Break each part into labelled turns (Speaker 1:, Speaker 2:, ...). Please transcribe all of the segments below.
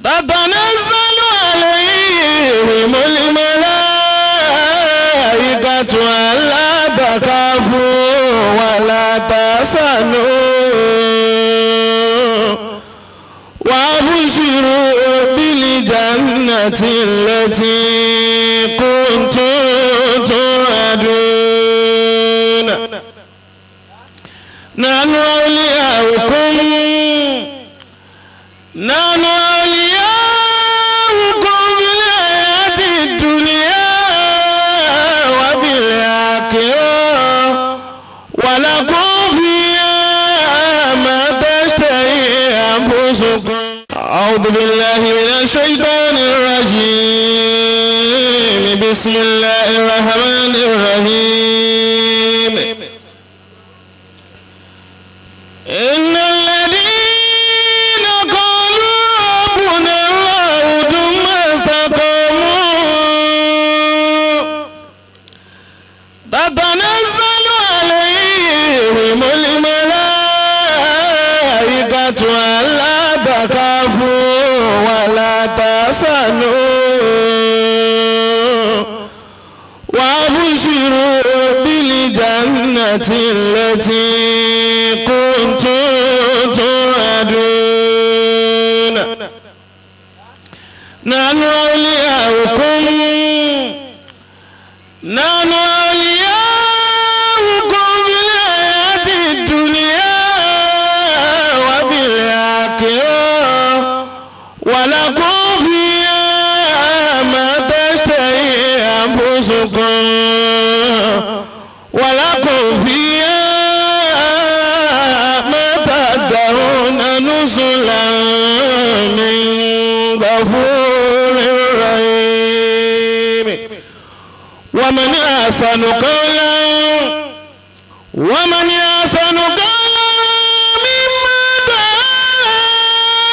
Speaker 1: تتنزل عليهم الملائكة ألا تخافوا ولا تحزنوا وأبشروا بالجنة التي كنتم توعدون. نحن أولياؤكم في الحياة الدنيا وفي الآخرة ولكم فيها ما تشتهي أنفسكم. أعوذ بالله من الشيطان الرجيم. بسم الله الرحمن الرحيم. إن الذين قالوا ربنا الله ثم استقاموا تتنزل عليهم الملائكة ألا تخافوا ولا تحزنوا وأبشروا بالجنة التي كنتم توعدون. نحن أولياؤكم في الحياة الدنيا وفي الآخرة ولكم فيها ما تشتهي أنفسكم ولكم فيها ما تدعون نزلا من غفور رحيم. ومن أحسن قولا ممن دعا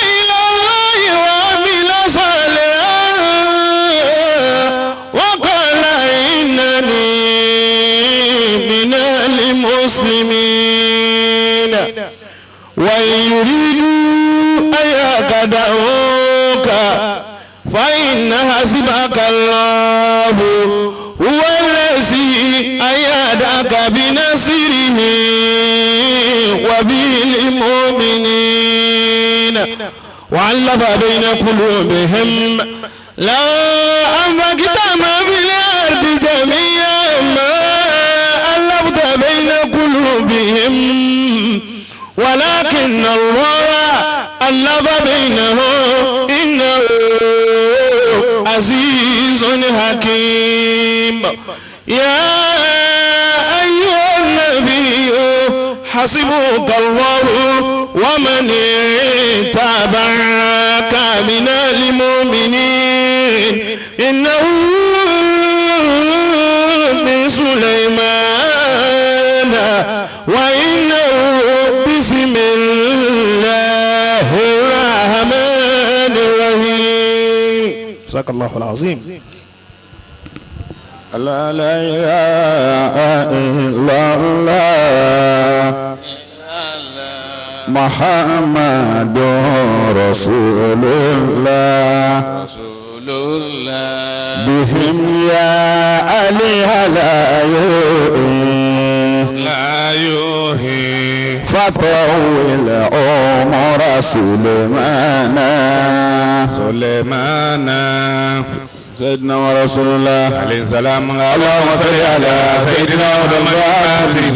Speaker 1: إلى الله وعمل صالحا وقال إنني من المسلمين. وإن يريدوا أن يخدعوك فإن حسبك الله هو الذي أيدك بنصره وبالمؤمنين وألف بين قلوبهم لو أنفقت ما في الأرض جميعا ما ألفت بين قلوبهم ولكن الله ألف بينهم إنه عزيز حكيم. يا أيها النبي حسبك الله ومن اتبعك من المؤمنين إنه من سليمان وإنه بسم الله الرحمن الرحيم. صدق الله العظيم.
Speaker 2: لا إله إلا الله محمد رسول الله بهم يا علي لا يوهي فطول عمر سليمان سيدنا ورسول الله
Speaker 3: عليه السلام.
Speaker 2: اللهم صل على
Speaker 3: سيدنا محمد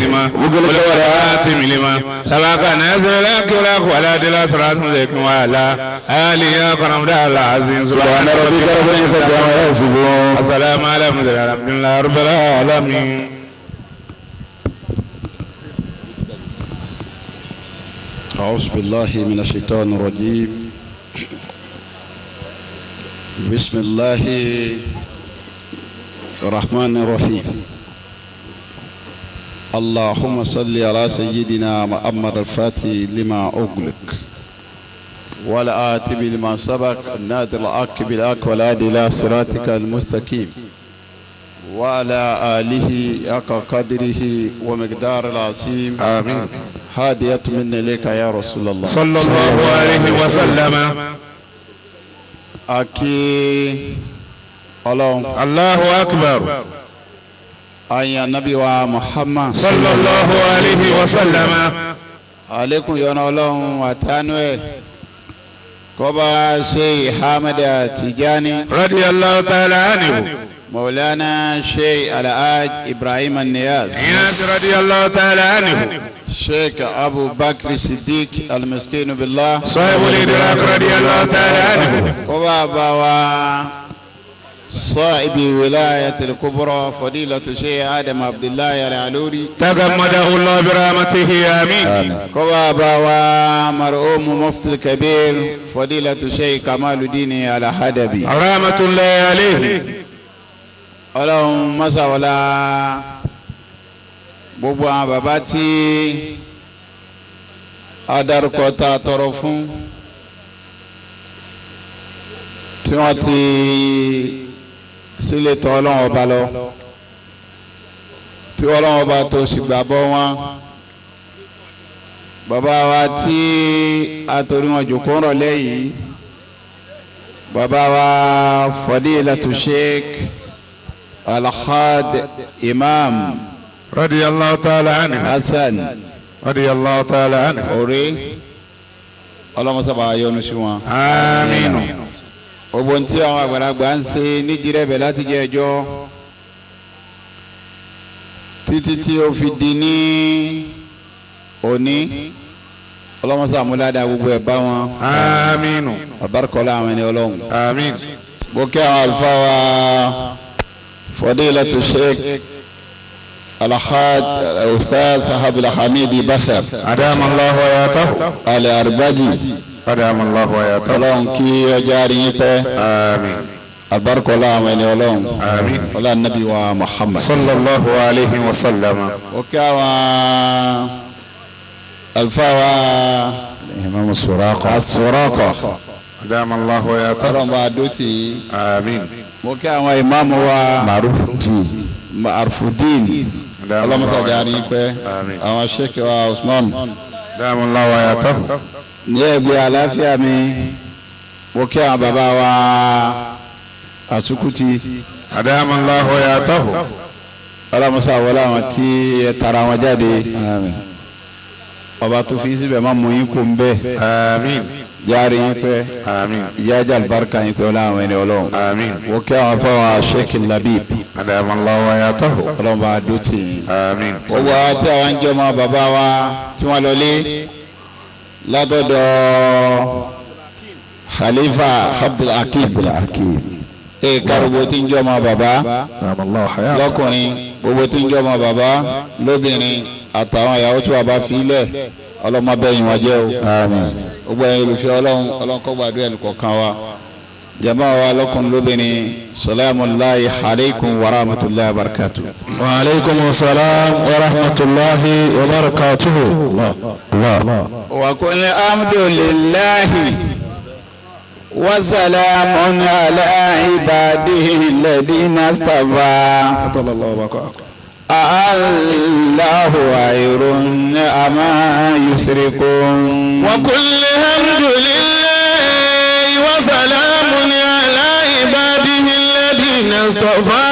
Speaker 3: لما والخاتم لما سبق نازل لك ولا دلا صراط مستقيم وعلى آله وصحبه العظيم.
Speaker 2: سبحان ربك رب العزة عما يصفون
Speaker 3: السلام على المرسلين الحمد لله رب العالمين.
Speaker 2: أعوذ بالله من الشيطان الرجيم. بسم الله الرحمن الرحيم. اللهم صل على سيدنا محمد الفاتح لما أغلق والآتي لما سبق النادر الحق بالحق والهادي إلى صراطك المستقيم وعلى آله حق قدره ومقدار العظيم.
Speaker 3: آمين.
Speaker 2: هادية من إليك يا رسول الله
Speaker 3: صلى الله عليه وسلم.
Speaker 2: Akí Ọlọ́run.
Speaker 3: Allahu akbar.
Speaker 2: Ayin anabi wa Muhammad.
Speaker 3: Sallallahu alayhi wa sallam.
Speaker 2: Alekun yọ́nú Ọlọ́run àtànú ẹ̀. Kọba Sheikh Ahmed Tijani.
Speaker 3: Radiyallahu ta'ala anhu.
Speaker 2: Maulana Sheikh Alhaj Ibrahim Niyas.
Speaker 3: Iyas radiyallahu ta'ala anhu.
Speaker 2: Sheikh Abu Bakr Siddiq Al-Miskin Billah.
Speaker 3: Sahibul Idrak radiyallahu ta'ala anhu.
Speaker 2: Kọba bawa صاحب ولاية الكبرى فضيلة الشيخ آدم عبد الله العلوري.
Speaker 3: تغمده الله برحمته آمين.
Speaker 2: كما بوا مرحوم مفتي الكبير فضيلة الشيخ كمال الدين الحدبي
Speaker 3: رحمة الله عليه.
Speaker 2: Ọlọ́run mọ́sàwọ́lá gbogbo àwọn bàbá tí adarúkọ ta tọrọ fún tí wọ́n ti sílẹ̀ tọ́ Ọlọ́run ọba lọ tí Ọlọ́run ọba tó sì gbàgbọ́ wọn bàbá wa tí atorí wọn jòkó ń rọ̀lẹ́ yìí bàbá wa Fadilatu Sheikh Alhad Imam
Speaker 3: radiyallahu ta'ala anhu
Speaker 2: Hasan
Speaker 3: radiyallahu ta'ala anhu
Speaker 2: orí Ọlọ́run sábà yọ́nú sí wọn.
Speaker 3: Àmín.
Speaker 2: Gbogbo ntí àwọn àgbàlagbà ń ṣe nídìrẹ́bẹ̀ láti jẹ́ ẹjọ́ títí tí ó fi di ní òní ọlọ́mọsá àmúládà gbogbo ẹ̀ bá wọn.
Speaker 3: Àmín.
Speaker 2: Àbárkọ́lá àwọn ẹni ọlọ́run.
Speaker 3: Àmín.
Speaker 2: Bókẹ́ àwọn àlùfáà wa Fadilatu Sheikh Alhaj Ustaz Abdulhamid Bashar.
Speaker 3: Adamallahu hayatahu.
Speaker 2: Al-Arbaji.
Speaker 3: Adamallahu hayatahu.
Speaker 2: Ọlọ́run kí ọjà rí yín pẹ́.
Speaker 3: Àmín.
Speaker 2: Àbárkọ́lá àwọn ẹni ọlọ́run.
Speaker 3: Àmín.
Speaker 2: Ọlá nàbí wa Muhammad.
Speaker 3: Sallallahu alayhi wa sallam.
Speaker 2: Bókẹ́ àwọn àlùfáà wa
Speaker 3: Imam Suraqa.
Speaker 2: As-Suraqa.
Speaker 3: Adamallahu hayatahu.
Speaker 2: Ọlọ́run bá a dó tì í.
Speaker 3: Àmín.
Speaker 2: Mo kí àwọn ìmáàmù wa Marufudin. Ọlọ́mọsàjà ní pẹ́.
Speaker 3: Àmín.
Speaker 2: Àwọn sheikh wa Usman.
Speaker 3: Adamallahu hayatahu.
Speaker 2: Ní ẹgbẹ́ àlàáfíà mi, mo kí àwọn bàbá wa Àtúkùtì.
Speaker 3: Adamallahu hayatahu.
Speaker 2: Ọlọ́mọsà wọlé àwọn tí ẹ tara wọn jáde. Ọba tó fi síbẹ̀ má mú yín kó ń bẹ́ẹ̀.
Speaker 3: Àmín.
Speaker 2: Jaari yín pẹ́.
Speaker 3: Àmín.
Speaker 2: Ìyájà àlùbáríkà yín pẹ́ ọlọ́run ẹni ọlọ́run.
Speaker 3: Àmín.
Speaker 2: Mo kí àwọn afọwọ́ sheikh Labib.
Speaker 3: Adamallahu hayatahu.
Speaker 2: Ọlọ́run bá a dó tì yín.
Speaker 3: Àmín.
Speaker 2: Gbogbo àwọn tí àwọn ń jẹ́ ọmọ bàbá wa tí wọ́n lọlé látọ̀dọ̀ Khalifa Abdulhakeem. Ee kárùbó tí ń jẹ́ ọmọ bàbá lọ́kùnrin, gbogbo tí ń jẹ́ ọmọ bàbá lóbìnrin àtàwọn ìyàwó tí bàbá fi lẹ̀ ọlọ́mọbẹ̀yìn wọn jẹ́ o. Gbogbo ẹ̀yin olùfẹ́ ọlọ́run, ọlọ́run kó gbàdúrà ẹnì kọ̀ọ̀kan wa. Jama wa lọ́kùnrin lóbìnrin, salamullahi alaykum wa rahmatulahi wa barakatuh.
Speaker 1: Wa aleykum salaam wa rahmatulahi wa barakatuhu. Allah.
Speaker 2: Wa qul alhamdulillahi wa salamun ala ibadihi alladhina istafa. Allahu khayrun amma yushrikun.
Speaker 1: Wa qul alhamdulillahi wa salamun ala ibadihi alladhina istafa.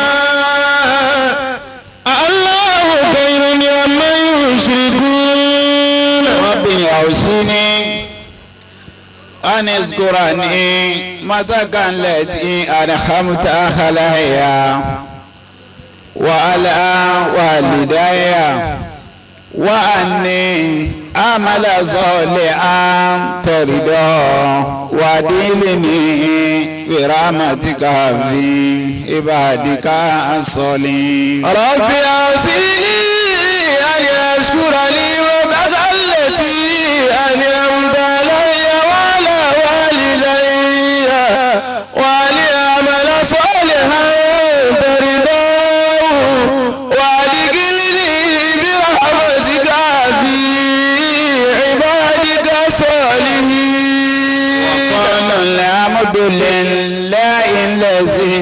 Speaker 1: Allahu khayrun amma yushrikun.
Speaker 2: Rabbi awsini an azkurani mataka allati an'amta alayya wa ala walidayya wa anni amala salihan tarida wa adilni bi rahmatika fi ibadika as-salihin.
Speaker 1: Rabbi awsini an yashkura li allati an'amta alayya wa ala walidayya wa li amala salihan tardahu wa adkhilni bi rahmatika fi ibadika salihin.
Speaker 2: Qala alhamdulillahi allazi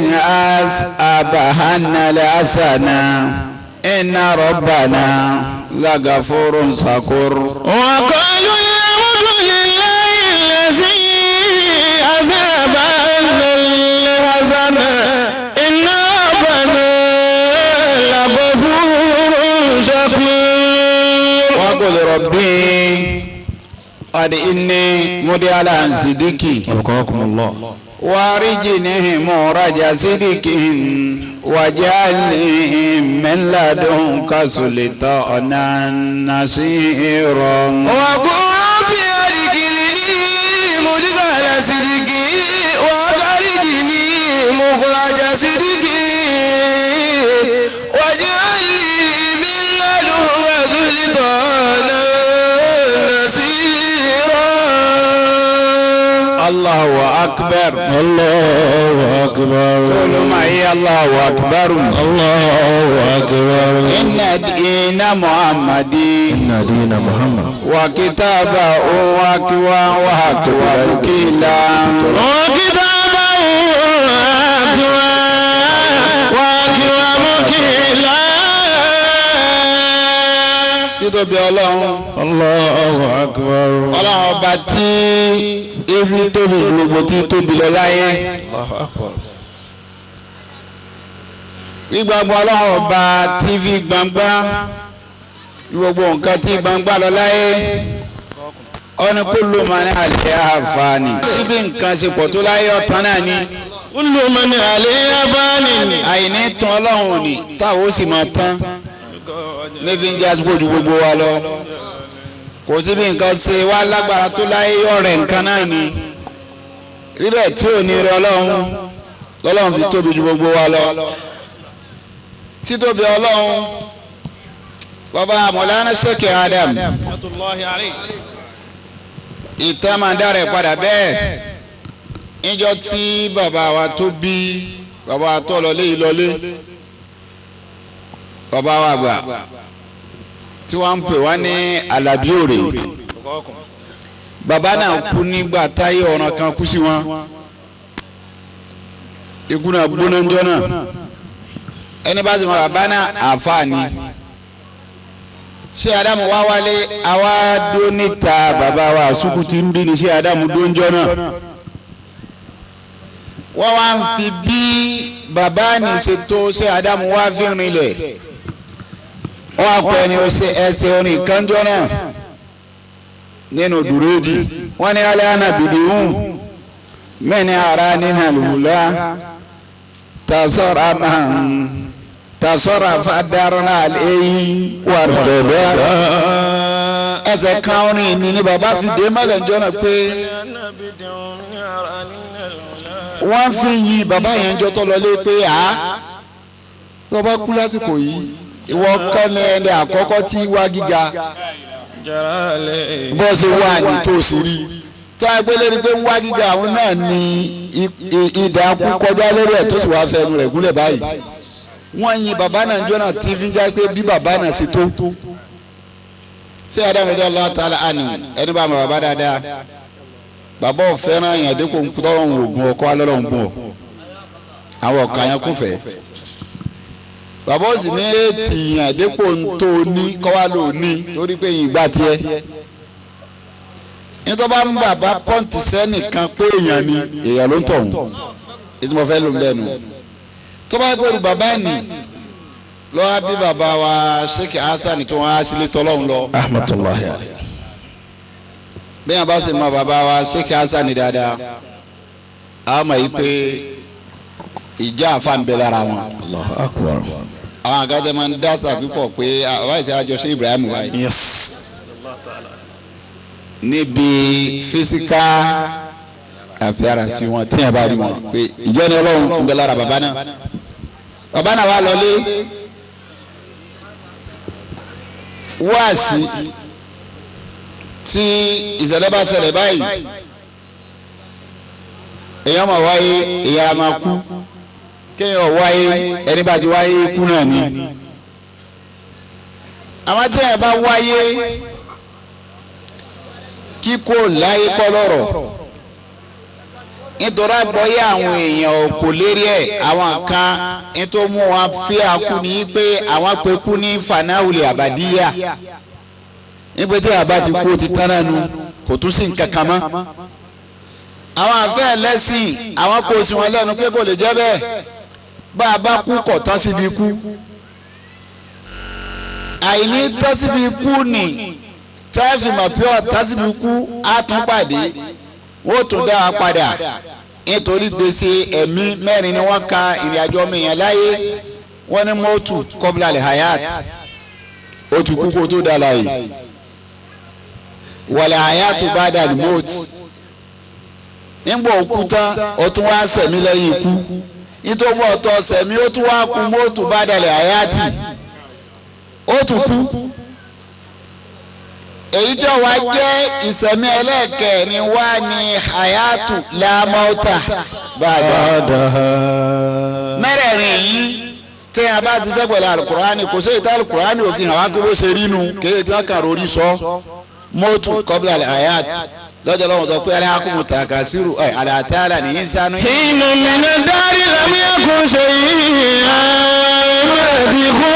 Speaker 2: as'abahana al-hasana inna rabbana lagafurun shakur.
Speaker 1: Wa qalu alhamdulillahi allazi as'abahana
Speaker 2: ربي قد إني مدي على صدقي
Speaker 3: أبقاكم الله
Speaker 2: وارجني مورج صدق واجعلني من لدنك سلطانا نصيرا
Speaker 1: وقل بأدخلني مدخل صدق وأخرجني مخرج صدق واجعل لي من لدنك سلطانا نصيرا.
Speaker 2: الله أكبر
Speaker 3: الله أكبر
Speaker 2: قولوا معي الله أكبر
Speaker 3: الله أكبر.
Speaker 2: إن دين محمد
Speaker 3: إن دين محمد
Speaker 2: وكتابه وكوا وكلا
Speaker 3: وكتابه وكوا وكلا.
Speaker 2: Títóbi Ọlọ́run.
Speaker 3: Allahu akbar.
Speaker 2: Ọlọ́run ọba tí efi tóbi gbogbo tí tóbi lọ láyé.
Speaker 3: Allahu akbar.
Speaker 2: Gbígbàgbọ́ Ọlọ́run ọba tí fi gbangba gbogbo nǹkan tí gbangba lọ láyé. Ọ̀nà kullu man alayha fani. Síbi nǹkan ṣe pọ̀ tó láyé ọ̀tán náà ni.
Speaker 3: Kullu man alayha fani.
Speaker 2: Àìní tán Ọlọ́run ni táwọn ó sì máa tán. Nífi ń jẹ́ àsìkò ju gbogbo wa lọ. Kò sí bí nǹkan ṣe wá lágbára tó láyé ọ̀rẹ́ nǹkan náà ni. Rírẹ̀ tí ò ní rẹ Ọlọ́run lọ́lọ́run fi tóbi ju gbogbo wa lọ. Títóbi Ọlọ́run bàbá Mọ̀lánà Sheikh Adam ìtàn máa dá rẹ̀ padà bẹ́ẹ̀. Níjọ́ tí bàbá wa tó bí bàbá wa tó lọlé yìí lọlé bàbá wa gbà tí wọ́n ń pè wá ní Àlàbí Òrè. Bàbá náà kú nígbà táyé ọ̀ràn kan kú sí wọn. Ikú náà gbóná ńjọ́ náà. Ẹni bá sì mọ bàbá náà àáfàá ni. Ṣé Ádámù wá wálé àwa dó níta bàbá wa Sùkú tí ń bí ni ṣé Ádámù dó ńjọ́ náà. Wọ́n wá ń fi bí bàbá ní ṣe tó ṣé Ádámù wá fi rinlẹ̀. Wọ́n á pẹ́ ni ó ṣe ẹsẹ̀ orin kanjọ́ náà nínú dùrẹ́dì. Wọ́n ní alẹ́ àná bìdìhùn mẹ́ni ara nínú àlùmọ́lá tasọ́ra máa ń tasọ́ra fadarna àlẹ́yìn wà tọ̀dọ̀. Ẹsẹ̀ kan orin ní ni bàbá fi dé mọ́lẹ̀ ńjọ́ náà pé wọ́n fi yin bàbá yẹn jọ tọ́ lọlé pé a bàbá kú lásìkò yìí ìwọ kọ́ ni ẹni àkọ́kọ́ tí wá gíga bọ́ọ̀sì wà ní tòsí rí tó a gbé lérí pé ń wá gíga àwọn náà ní ìdá kú kọjá lórí ẹ̀ tó sì wá fẹnu rẹ̀ gúnlẹ̀ báyìí. Wọ́n yin bàbá náà jọ náà tí fi ń já pé bí bàbá náà ṣe tó. Ṣé Ádámù dé Allah ta'ala àná ẹni bá mọ bàbá dáadáa bàbá ò fẹ́ràn yẹn dípò tọ́lọ̀ ń wògùn ọkọ alọ́lọ́ ń gùn ọ àwọn ọ̀kan yẹn kún fẹ́. Bàbá ò sì ní ètì yẹn dípò tó ní kọ́wá ló ní torí pé yìí gbà tiẹ̀. Nítorí bá ń bàbá pọ́ǹtì sẹ́nìkan pé èèyàn ni èèyàn ló ń tọ̀hún ètò mo fẹ́ ló ń bẹ́ẹ̀ nù. Tó bá gbèrú bàbá ẹ̀ nì lọ́wọ́ bí bàbá wa Sheikh Hasan tó wọn á sílé tọ́lọ́hún lọ.
Speaker 3: Rahmatullahi alayhi.
Speaker 2: Bẹ́ẹ̀ bá sì mọ bàbá wa Sheikh Hasan dáadáa a mọ̀ yìí pé ìjà àfa ń bẹ lára wọn.
Speaker 3: Allahu akbar.
Speaker 2: Àwọn àgàtà máa ń dá sàpípọ̀ pé àwa ìṣe àjọṣe Ibrahim wáyé.
Speaker 3: Yes.
Speaker 2: Níbi físíkà àfihàn wọn tí yẹn bá rí wọn pé ìjọ ni Ọlọ́run ń bẹ lára bàbá náà. Bàbá náà wà lọlé wáàsí tí ìṣẹ̀lẹ̀ bá ṣẹlẹ̀ báyìí èèyàn máa wáyé èèyàn máa kú kéèyàn wáyé ẹni bá ti wáyé kú náà ni. Àmọ́ tí èèyàn bá wáyé kíkó láyé kọ́ lọ́rọ̀ nítorí àgbọ́yé àwọn èèyàn kò lérí ẹ̀ àwọn kan nítorí mú wọn fi àkú ní pé àwọn pé kú ní fanáwùlì àbàdíyà nígbà tí àbá ti kú ti tán náà nu kò tún sí nǹkan kan mọ́. Àwọn àfẹ́ ẹlẹ́sìn àwọn kò sí wọn lẹ́nu pé kò lè jẹ́ bẹ́ẹ̀ bá a bá kú kọ̀ tán síbi ikú. Àìní tán síbi ikú ni Tẹ́ẹ̀fì mọ̀ pé ọ̀tásìbí kú á tún pàdé, wọ́n tún dá wa padà. Nítorí gbèsè ẹ̀mí mẹ́rin ni wọ́n ka ìrìn àjò ọmọ èèyàn láyé. Wọ́n ní mọ́tù kọ́bílà lè hayat, ó ti kú kó tó dá láàyè. Wàlẹ̀ hayat bá dà ní mọ́tù. Nígbà òkú tán, ó tún wá sẹ̀mí lẹ́yìn ikú. Nítorí ọ̀tọ̀ sẹ̀mí, ó tún wá kú mọ́tù bá dà lè hayati, ó tún kú. Èyí tí wàá jẹ́ ìsẹ̀mí ẹlẹ́ẹ̀kẹ́ni wá ní hayatu lamọ́tà bàdà. Mẹ́rẹ̀ẹ̀rin yìí tí a bá ti sẹ́pẹ̀lẹ̀ alukurani, kò sí ìta alukurani òfin hàn wá kó bó ṣe rí nu kéde tí wọ́n kàn rórí sọ mọ́tù kọ́bílà hayat lọ́jọ́ lọ́wọ́ sọ pé aláàkúmù tàkàsírù ẹ̀ àlàtàlà ní í sánú.
Speaker 1: Inú mi ní dárí lámúyà kò ṣe yìí àti kú.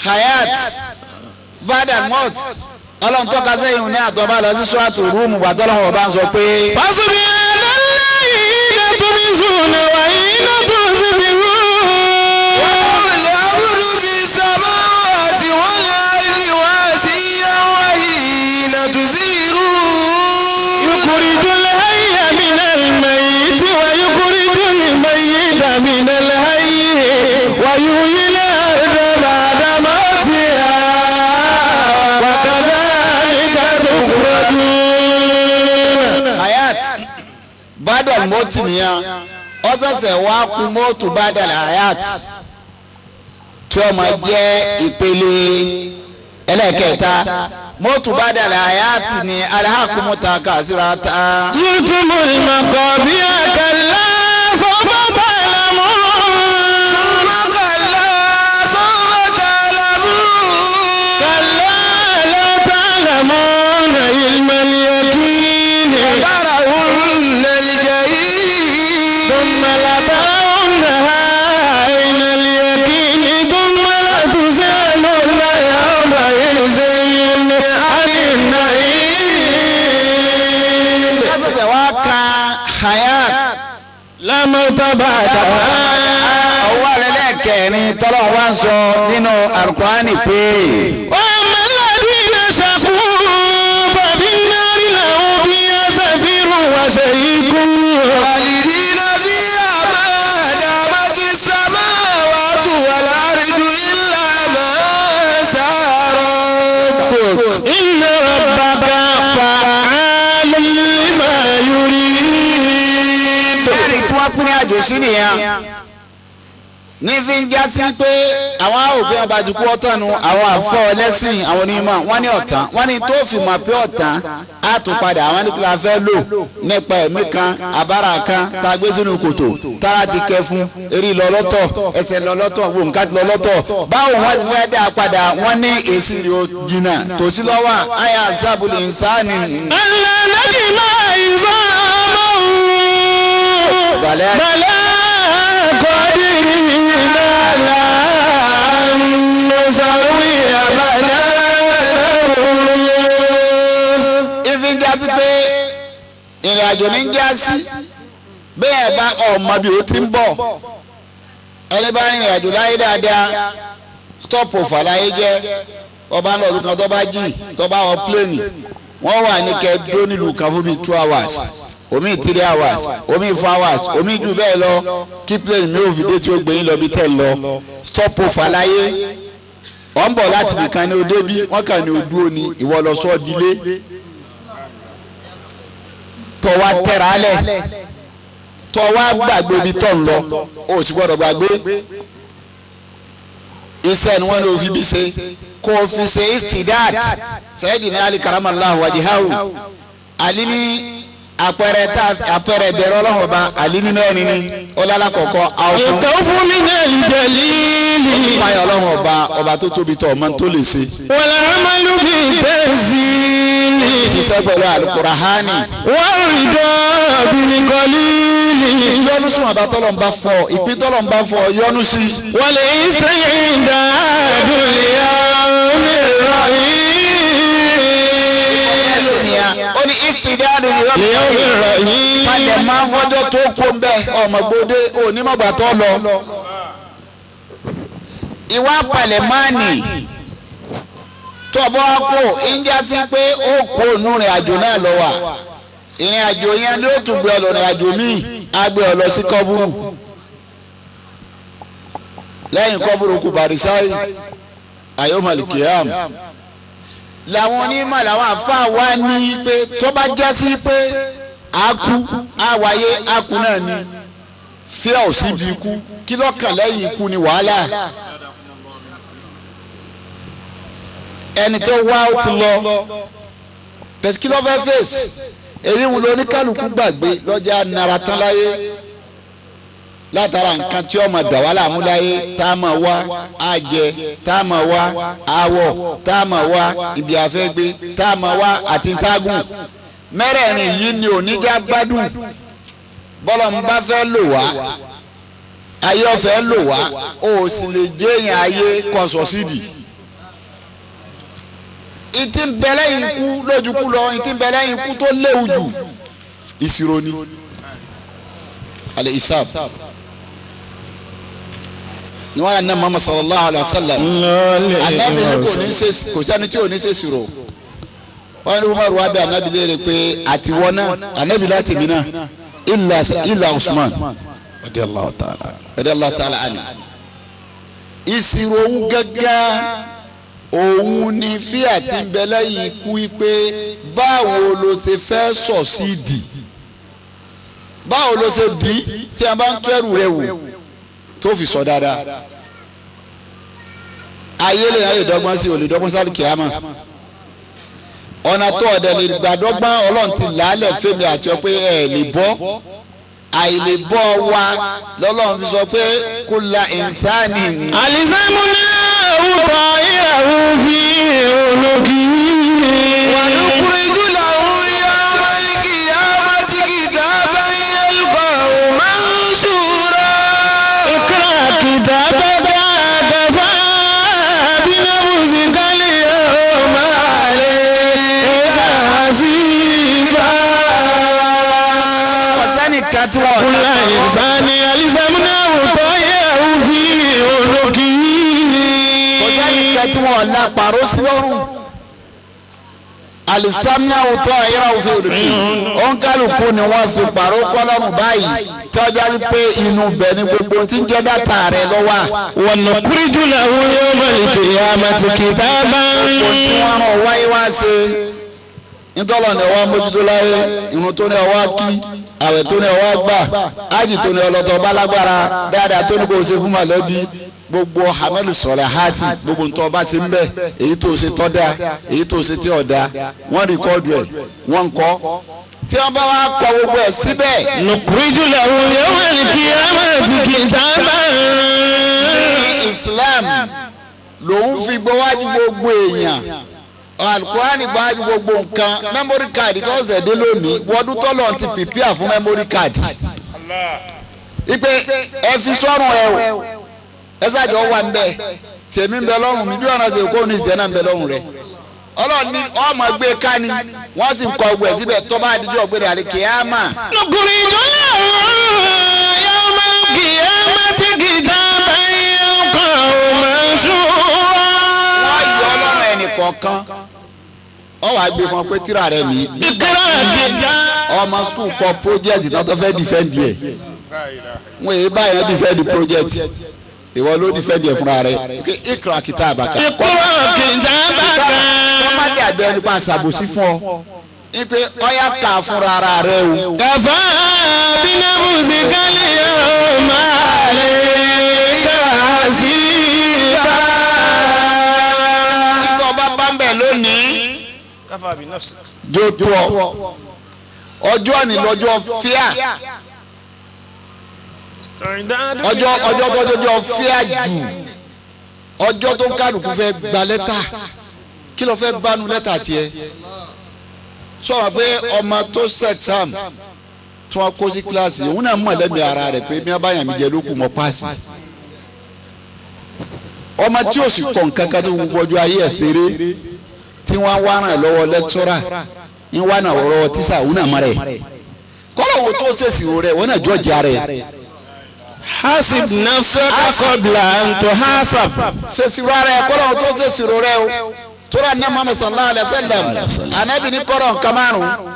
Speaker 2: Hayat bada mọ́t ọlọ́run tọ́ka sẹ́yìn ní àtọ́ba lọ sí sọ́ọ̀tù rúùmù gbàtọ́lọ́wọ́ bá ń sọ pé.
Speaker 1: Fásitì ẹ̀dá iná tó fi sùn wà iná tó sì fi rú. يخرج الحي من الميت ويخرج الميت من الحي ويحيي الأرض بعد موتها وكذلك تخرجون.
Speaker 2: Hayat bada mọ́tì nìyẹn, ọ̀sẹ̀sẹ̀ wá kú mọ́tò bada hayat tí ó máa jẹ́ ìpele ẹlẹ́kẹta. Mọ́tò bada hayat ni alhakumta kasirata.
Speaker 1: زرتم المقابر كلا سوف تعلمون. كلا لا تعلمون علم اليقين ثم لترونها عين اليقين ثم لتسألن يومئذ عن النعيم.
Speaker 2: Ọ̀sẹ̀sẹ̀ wá ka hayat
Speaker 1: لا موت بعدها.
Speaker 2: Ọwọ́ rẹ̀ lẹ́ẹ̀kẹrin tọ́lọ́ wá ń sọ nínú alukurani pé.
Speaker 1: وأما الذين شقوا ففي النار لهم فيها زفير وشهيق.
Speaker 4: خالدين فيها ما دامت السماوات والأرض إلا ما شاء ربك.
Speaker 1: إن ربك فعال لما يريد.
Speaker 2: Bẹ́ẹ̀ni tí wọ́n pín ní àjò sí nìyẹn. Ní fi ń já sí pé àwọn òbí ọba ti kú ọ̀tàn nu àwọn àfọ ẹlẹ́sìn àwọn onímọ̀ wọ́n ní ọ̀tàn, wọ́n ní tó fi mọ̀ pé ọ̀tàn á tún padà. Àwọn ní kí la fẹ́ lò nípa ẹ̀mí kan àbára kan tá a gbé sínú kòtò tára ti kẹ fún eré lọ lọ́tọ̀, ẹsẹ̀ lọ lọ́tọ̀, wo nǹkan ti lọ lọ́tọ̀. Báwo wọ́n ti fẹ́ dá a padà? Wọ́n ní èsì rẹ̀ ó jìnnà tòsí lọ́wọ́ àyà sábùlì ńsáni.
Speaker 1: ألا نجمع عظامه
Speaker 2: Bàlẹ́.
Speaker 1: بلى قادرين على أن نسوي بنانه.
Speaker 2: Ìfi ń jásí pé ìrìn àjò ní ń jásí bẹ́ẹ̀ bá ọmọ bí o ti ń bọ̀. Ẹni bá rìnrìn àjò láyé dáadáa, stop òfà láyé jẹ́. Ọba ń lọ ọdún kan tó bá jì tó bá wọ pléènì, wọ́n wà ní kẹ́ dó nílùú kan fún bíi 2 hours, omi 3 hours, omi 4 hours, omi jù bẹ́ẹ̀ lọ, kí pléènì mi ò fi dé tí ó gbé yín lọ bí tẹ̀ lọ. Stop òfà láyé. Ọ̀ ń bọ̀ láti nìkan ní odé bí wọ́n kàn ní odú òní ìwọ lọ sọ́ọ́ dilé tọ́ wa tẹ̀ra lẹ̀, tọ́ wa gbàgbé ibi tọ́ ń lọ. O sì gbọ́dọ̀ gbàgbé iṣẹ́ ni wọ́n ní òfin bí ṣe kó o fi ṣe istidad. Sẹ́yìn ní Ali karamallahu wajihahu, Ali ní àpẹẹrẹ tá àpẹẹrẹ bẹ̀rẹ̀ ọlọ́run ọba Ali ní mẹ́rin ni ọlọ́lá kọ̀ọ̀kọ́ àwọn fún
Speaker 1: الخوف من الجليل.
Speaker 2: báyọ̀ ọlọ́run ọba ọba tó tóbi tọ̀ ọmọ tó lè ṣe.
Speaker 1: والعمل بالتنزيل.
Speaker 2: Ṣiṣẹ́ pẹ̀lú alukurahani.
Speaker 1: والرضا بالقليل.
Speaker 2: Yọ́nú sùn àbá tọ́lọ̀ ń bá fọ ìpín tọ́lọ̀ ń bá fọ yọ́nú sí.
Speaker 1: والاستعداد ليوم الرحيل.
Speaker 2: Ó ní istidadu
Speaker 1: ليوم الرحيل.
Speaker 2: Palẹ̀ máa ń fọ́jọ́ tó kó ń bẹ́ ọmọ gbòde onímọ̀gbà tó lọ. Ìwà palẹ̀mánì tọ́bọ̀ kó ìjà sí pé ó kó inú ìrìn àjò náà lọ wà. Ìrìn àjò yẹn ni ó tún gbé ọ lọ ìrìn àjò míì, á gbé ọ lọ sí kọ́búrú. Lẹ́yìn kọ́búrú kù Bàrísáì, Ayọ́mọ̀lìkìyàm. Làwọn onímọ̀ làwọn àfáà wá ní pé tó bá já sí pé a kú a wáyé a kú náà ni fíà ò síbi ikú kí lọ́kàn lẹ́yìn ikú ni wàhálà. Ẹni tó wá ó ti lọ bẹ̀tí kí ló fẹ́ fèsì èyí ń lo oníkálukú gbàgbé lọ́jà nara tán láyé látara nǹkan tí ọmọ dà wá láàmú láyé tá a máa wá á jẹ tá a máa wá á wọ̀ tá a máa wá ibi àfẹ́ gbé tá a máa wá àti tágùn mẹ́rẹ̀ẹ̀rin yìí ni oníjà gbádùn bọ́lọ̀ ń bá fẹ́ lò wá ayé ọ̀fẹ́ lò wá o sì lè jẹ́yìn ayé kọ̀sọ̀ sídìí. Ìtì ń bẹ lẹ́yìn ikú lójú kú lọ ìtì ń bẹ lẹ́yìn ikú tó léwu jù ìṣirò ni alẹ́ isab ni wọ́n yà ní Muhammad sallallahu alayhi wa sallam anabi ni kò ní ṣe kò sẹ́ni tí ò ní ṣe ṣirò wọ́n ní Umaru wa bẹ anabi léèrè pé àtiwọ́ náà anabi láti mi náà illa Usman
Speaker 1: radiyallahu ta'ala
Speaker 2: radiyallahu ta'ala anhu ìṣirò ń gángan òun ni fíà tí ń bẹ lẹ́yìn ikú pé báwo ló ṣe fẹ́ sọ̀ sí dì báwo ló ṣe bí tí a bá ń tú ẹrù rẹ wò tó fi sọ dáadáa ayé lè yàn lè dọ́gbọ́n sí olè dọ́gbọ́n sáré kìámà ọ̀nà tó ọ̀dẹ̀ lè gbàdọ́gbọ́n ọlọ́run ti làálẹ̀ fẹ́mi àti ọ pé ẹ̀ lè bọ́ àìlè bọ́ wa lọ́lọ́run fi sọ pé kula ìnsáni.
Speaker 1: Alisamuna wùtọ̀ ìyàwó fi olókì.
Speaker 4: ونخرج له يوم القيامة كتابا يلقاه منشورا
Speaker 1: اقرأ كتابك كفى بنفسك اليوم عليك حسيبا.
Speaker 2: Ọ̀sẹ́nìkan tí wọ́n
Speaker 1: كل إنسان ألزمناه طائره في عنقه.
Speaker 2: Ọ̀sẹ́nìkan tí wọ́n la pàrọ̀ sí lọ́rùn. Alisamina wùtọ́ ayéra òfin òdòdó ònkálùkù ni wọ́n fi pàrọ̀ kọ́lọ́rùn báyìí tọ́jà pé inú bẹ̀ ni gbogbo tí ń jẹ́ dátà rẹ lọ́wọ́.
Speaker 1: ونخرج له يوم القيامة كتابا
Speaker 2: Gbogbo tí wọ́n rán wáyé wá ṣe ntọ́lọ̀ ní ọwọ́ mójútó láyé irun tó ní ọwọ́ kí àwẹ̀ tó ní ọwọ́ gbà ájì tó ní ọlọ́tọ̀ bálágbára dáadáa tó ní kò ṣe fún mọ̀lẹ́bí gbogbo hamelu sọ̀rọ̀ hati gbogbo ntọ́ ọba ṣe ń bẹ̀ èyí tó ṣe tọ́ da èyí tó ṣe tí ọ̀dà wọ́n rìkọ́dù ẹ̀ wọ́n ń kọ́ tí wọ́n bá wá kọ gbogbo ẹ̀ síbẹ̀.
Speaker 1: نخرج له يوم القيامة كتابا
Speaker 2: ní Islam lòun fi gbọ́wájú gbogbo èèyàn alukurani gbájú gbogbo nǹkan memory card tó ń ṣẹ̀dé lónìí wọ́dún tọ́lọ̀ ti prepare fún memory card. Ipe ẹ fi sọ́run ẹ o ẹ ṣàjọ wà ń bẹ tèmi ń bẹ lọ́rùn mi bí ọ̀nà ṣe kó ní ìṣẹ́ náà ń bẹ lọ́rùn rẹ. Ọlọ́run ní ọmọ gbé ká ni wọ́n sì ń kọ ọgbẹ́ síbẹ̀ tó bá dídí ọ̀gbẹ́rẹ́ àlè kíámà.
Speaker 1: نخرج له يوم القيامة كتابا يلقاه منشورا.
Speaker 2: Wọ́n yọ ọlọ́run ẹnì kọ̀ọ̀kan ọ wàá gbé fún ọ pé tíra rẹ nìyí.
Speaker 1: اقرأ كتابك.
Speaker 2: Ọmọ skul kọ project náà tó fẹ́ defend yẹ wọn èyí báyẹn defend project ìwọ ló defend yẹ fúnra rẹ ikra kitabaka.
Speaker 1: اقرأ كتابك.
Speaker 2: Wọ́n má dàbí ẹni pa àṣàbòsí fún ọ ipe ọyà kà fúnra ara rẹ o.
Speaker 1: كفى بنفسك اليوم عليك حسيبا.
Speaker 2: Títọ́ bá bá ń bẹ̀ lónìí
Speaker 3: Kafa bi nafsi.
Speaker 2: jó tó ọ ọjọ́ ni lọ́jọ́ fíà ọjọ́ ọjọ́ tó jọjọ́ fíà jù ọjọ́ tó ń kálukú fẹ́ gba lẹ́tà kí ló fẹ́ bánu lẹ́tà tiẹ̀ sọ̀rọ̀ pé ọmọ tó sẹ̀tàm tí wọ́n kó sí kíláàsì òun náà mọ̀ lẹ́mìí ara rẹ̀ pé mi bá yàn mí jẹ ló kù mọ́ páàsì ọmọ tí ò sì kọ̀ nǹkan kan tó gbogbo ọjọ́ ayé ẹ̀ ṣeré tí wọ́n wá ràn lọ́wọ́ lẹ́kítọ́rà ń wá ràn lọ́wọ́ tíṣà òun náà mọ̀ rẹ̀ kọ́lọ̀ wo tó ṣèṣì rò rẹ̀ wọ́n náà jọ́ọ̀jì ara rẹ̀
Speaker 1: Hasib nafsaka qabla an tuhasab.
Speaker 2: Ṣèṣirò ara ẹ kọ́lọ́hún tó ṣèṣirò rẹ o. Tóra ní Muhammad sallallahu alayhi wa sallam anabi ní kọ́rọ̀ nǹkan márùn-ún.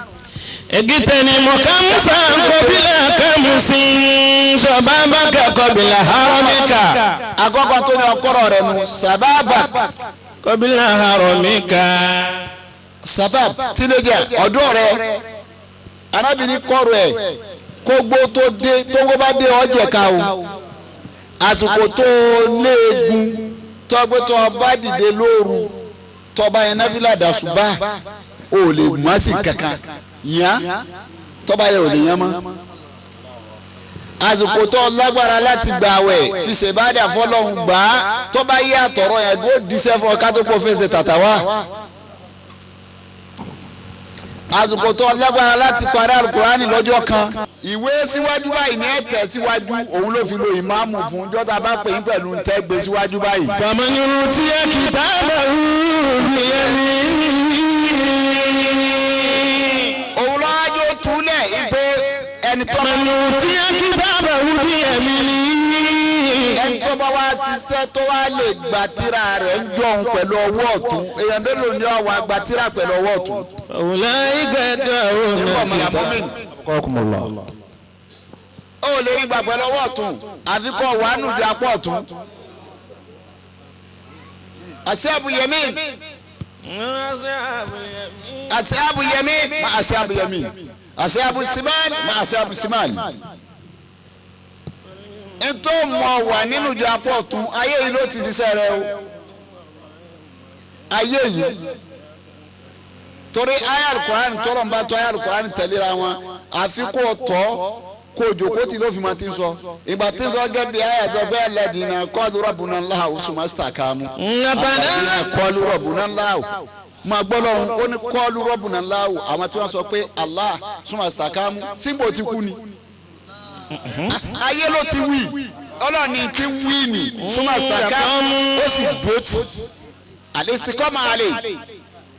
Speaker 1: اغتنم خمسا قبل خمس شبابك قبل هرمك.
Speaker 2: Àkọ́kọ́ tó ní ọkọ́rọ̀ rẹ nu sábàbà.
Speaker 1: قبل هرمك.
Speaker 2: Sábàb teenager ọ̀dọ́ rẹ anabi ní kọ́rọ̀ ẹ̀ kógbó tó dé tógbó bá dé ọjẹ́ ká o. Àsìkò tó léegun tọ́gbé tó bá dìde lóru tọ́ba yẹn náfìlà dàṣùbà o lè má sí kankan yàn tọ́ba yẹn ò lè yàn mọ́. Àsìkò tó lágbára láti gbààwẹ̀ fi ṣèbádà fọlọ́hún gbà á tọ́ba yẹ àtọ̀rọ̀ yẹn kó diṣẹ́ fún ọ ká tó kó fẹsẹ̀ tàtà wá. Àsìkò tó lágbára láti parí alukurani lọ́jọ́ kan. Ìwé síwájú báyìí ní ẹ̀tẹ̀ síwájú òun ló fi lo ìmáàmù fún jọ́tà bá pè yín pẹ̀lú ntẹ́ gbé síwájú báyìí.
Speaker 1: فمن أوتي كتابه بيمينه.
Speaker 2: Òun lọ́wọ́jú túlẹ̀ ipe ẹni tó bá
Speaker 1: فمن أوتي كتابه بيمينه.
Speaker 2: ẹni tó bá wá ṣiṣẹ́ tó wá lè gba tírà rẹ̀ ń jọun pẹ̀lú ọwọ́ ọ̀tún èèyàn mélòó ni ó wá gba tírà pẹ̀lú ọwọ́ ọ̀tún.
Speaker 1: أولئك يدعون
Speaker 2: Nípa ọmọ
Speaker 1: كتاب.
Speaker 2: mọ́mìn. Ó lè rí gbà pẹ̀lú ọwọ́ ọ̀tún àfi kọ́ wàánu ju apá ọ̀tún. Àṣẹ́bù yẹmí àṣẹ́bù yẹmí má àṣẹ́bù yẹmí àṣẹ́bù siman má àṣẹ́bù siman. Ntọ́ mọ̀ wà nínú ju apá ọ̀tún ayé yìí ló ti ṣiṣẹ́ rẹ o. Ayé yìí torí ayé alukurani tọrọ nba tó ayé alukurani tẹ̀léra wọn àfi kó tọ́ kó jòkó tí ló fi máa ti ń sọ ìgbà tí ń sọ gẹ́gẹ́ bí ayé àjọ bẹ́ẹ̀ lẹ́dínà kọ́ọ̀lù rọ̀bùnà ńlá oṣù mástà kàmú lẹ́dínà kọ́ọ̀lù rọ̀bùnà ńlá o máa gbọ́ lọ́hùn ó ní kọ́ọ̀lù rọ̀bùnà ńlá o àwọn tí wọ́n sọ pé Allah sùn kàmú síbò ti kú ni ayé ló ti wí ọlọ́ọ̀ni ti wí ni sùn kàmú ó sì dúró tì àlè máa lè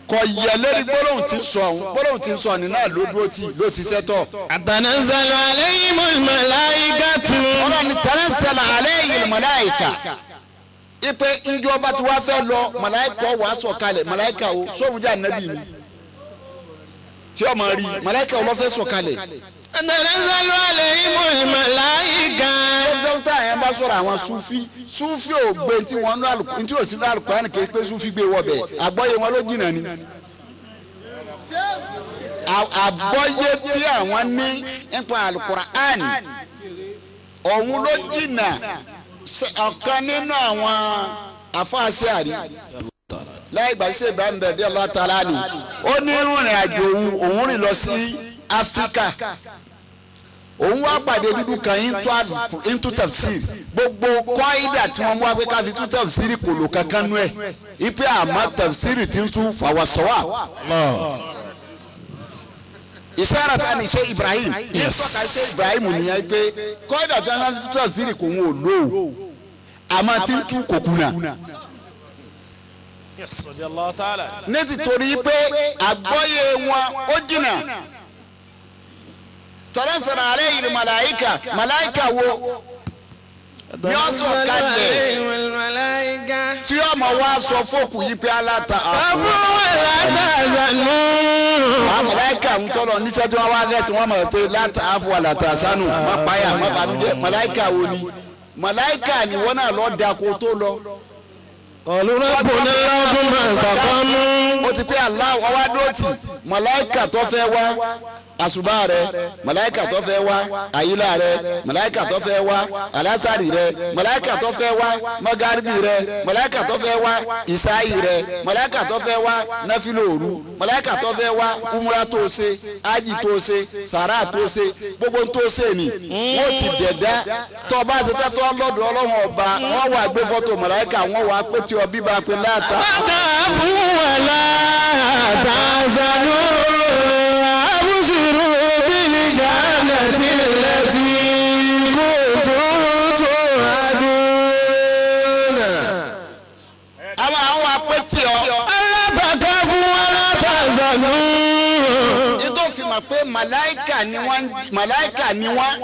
Speaker 2: kọ yẹ lórí gbólóhùn tí ń sọ ọ̀hún gbólóhùn tí ń sọ ní náà ló dúró tì ló ti sẹ́tọ̀.
Speaker 1: تتنزل عليهم الملائكة.
Speaker 2: Ọlọ́run tanazzala alayhil màláìkà ipe njọba tí wàá fẹ́ lọ màláìkà wàá sọ̀kalẹ̀ màláìkà o sóhun jẹ́ ànábì ni tí ọmọ rí màláìkà o lọ́ fẹ́ sọ̀kalẹ̀.
Speaker 1: تتنزل عليهم الملائكة.
Speaker 2: Dókítà yẹn bá sọ̀rọ̀ àwọn sufi sufi ò gbé tí wọ́n ní àlùkò tí ò sí ní àlùkò kì í pé sufi gbé wọbẹ̀ àgbọ́yé wọn ló jìnnà ni. Àgbọ́yé tí àwọn ní nípa Al-Qur'an òun ló jìnnà ọ̀kan nínú àwọn àfáàṣẹ àrí láì gbà sí Ibrahim bẹ̀rẹ̀ Allah ta'ala ni ó ní ìrìn àjò òun rìn lọ sí Áfíríkà òun wá pàdé dúdú kan into tafsir gbogbo kọ́ídà tí wọ́n mú wá pé ká fi tú tafsir kò lò kankan nú ẹ̀ ipe àmọ́ tafsir ti ń tú fàwọ̀sọ̀wà. Ìṣára ta ni ṣe Ibrahim tọ́ka ṣe Ibrahim nìyẹn pé kọ́ídà tí wọ́n fi tú tafsir kò ń lò ó àmọ́ tí ń tú kò kùnà. Ní ti torí pé àgbọ́yé wọn ó jìnnà. Tanazzala alayhi màláìkà màláìkà wo ni ó sọ kalẹ̀ tí ọmọ wa sọ fókù yìí pé aláta àfọ. Àwọn màláìkà ń tọ́lọ̀ níṣẹ́ tí wọ́n wá fẹ́ sí wọ́n mọ̀ pé láta àfọ àlàtà sánú má páyà má bànújẹ́ màláìkà wo ni màláìkà ni wọ́n náà lọ́ọ́ da kó tó lọ.
Speaker 1: Qalu rabbuna Allahu thumma istaqamu.
Speaker 2: Ó ti pé Allah ọwá dóòtì màláìkà tó fẹ́ wá àṣùbà rẹ màláìkà tó fẹ́ wá àyílà rẹ màláìkà tó fẹ́ wá alásàrì rẹ màláìkà tó fẹ́ wá mọ́gàríbì rẹ màláìkà tó fẹ́ wá ìsáyì rẹ màláìkà tó fẹ́ wá náfìlò òru màláìkà tó fẹ́ wá umra tó ṣe ájì tó ṣe sàrà tó ṣe gbogbo tó ṣe ni wọ́n ti dẹ̀dá tó bá ṣe tẹ́tọ́ lọ́dọ̀ Ọlọ́run ọba wọ́n wà gbé fọ́tò màláìkà wọ́n wà pé tí ọbí bá pe láta.
Speaker 1: bàtà fún wàlá àtàzánú àbúṣirò bíi jannati allati kuntum tu'adun.
Speaker 2: Àwọn apẹ́tì ọ.
Speaker 1: Alábàtà fún wàlá àtàzánú.
Speaker 2: Ètò fi mọ̀ pé màláìkà ni wọ́n màláìkà ni wọ́n.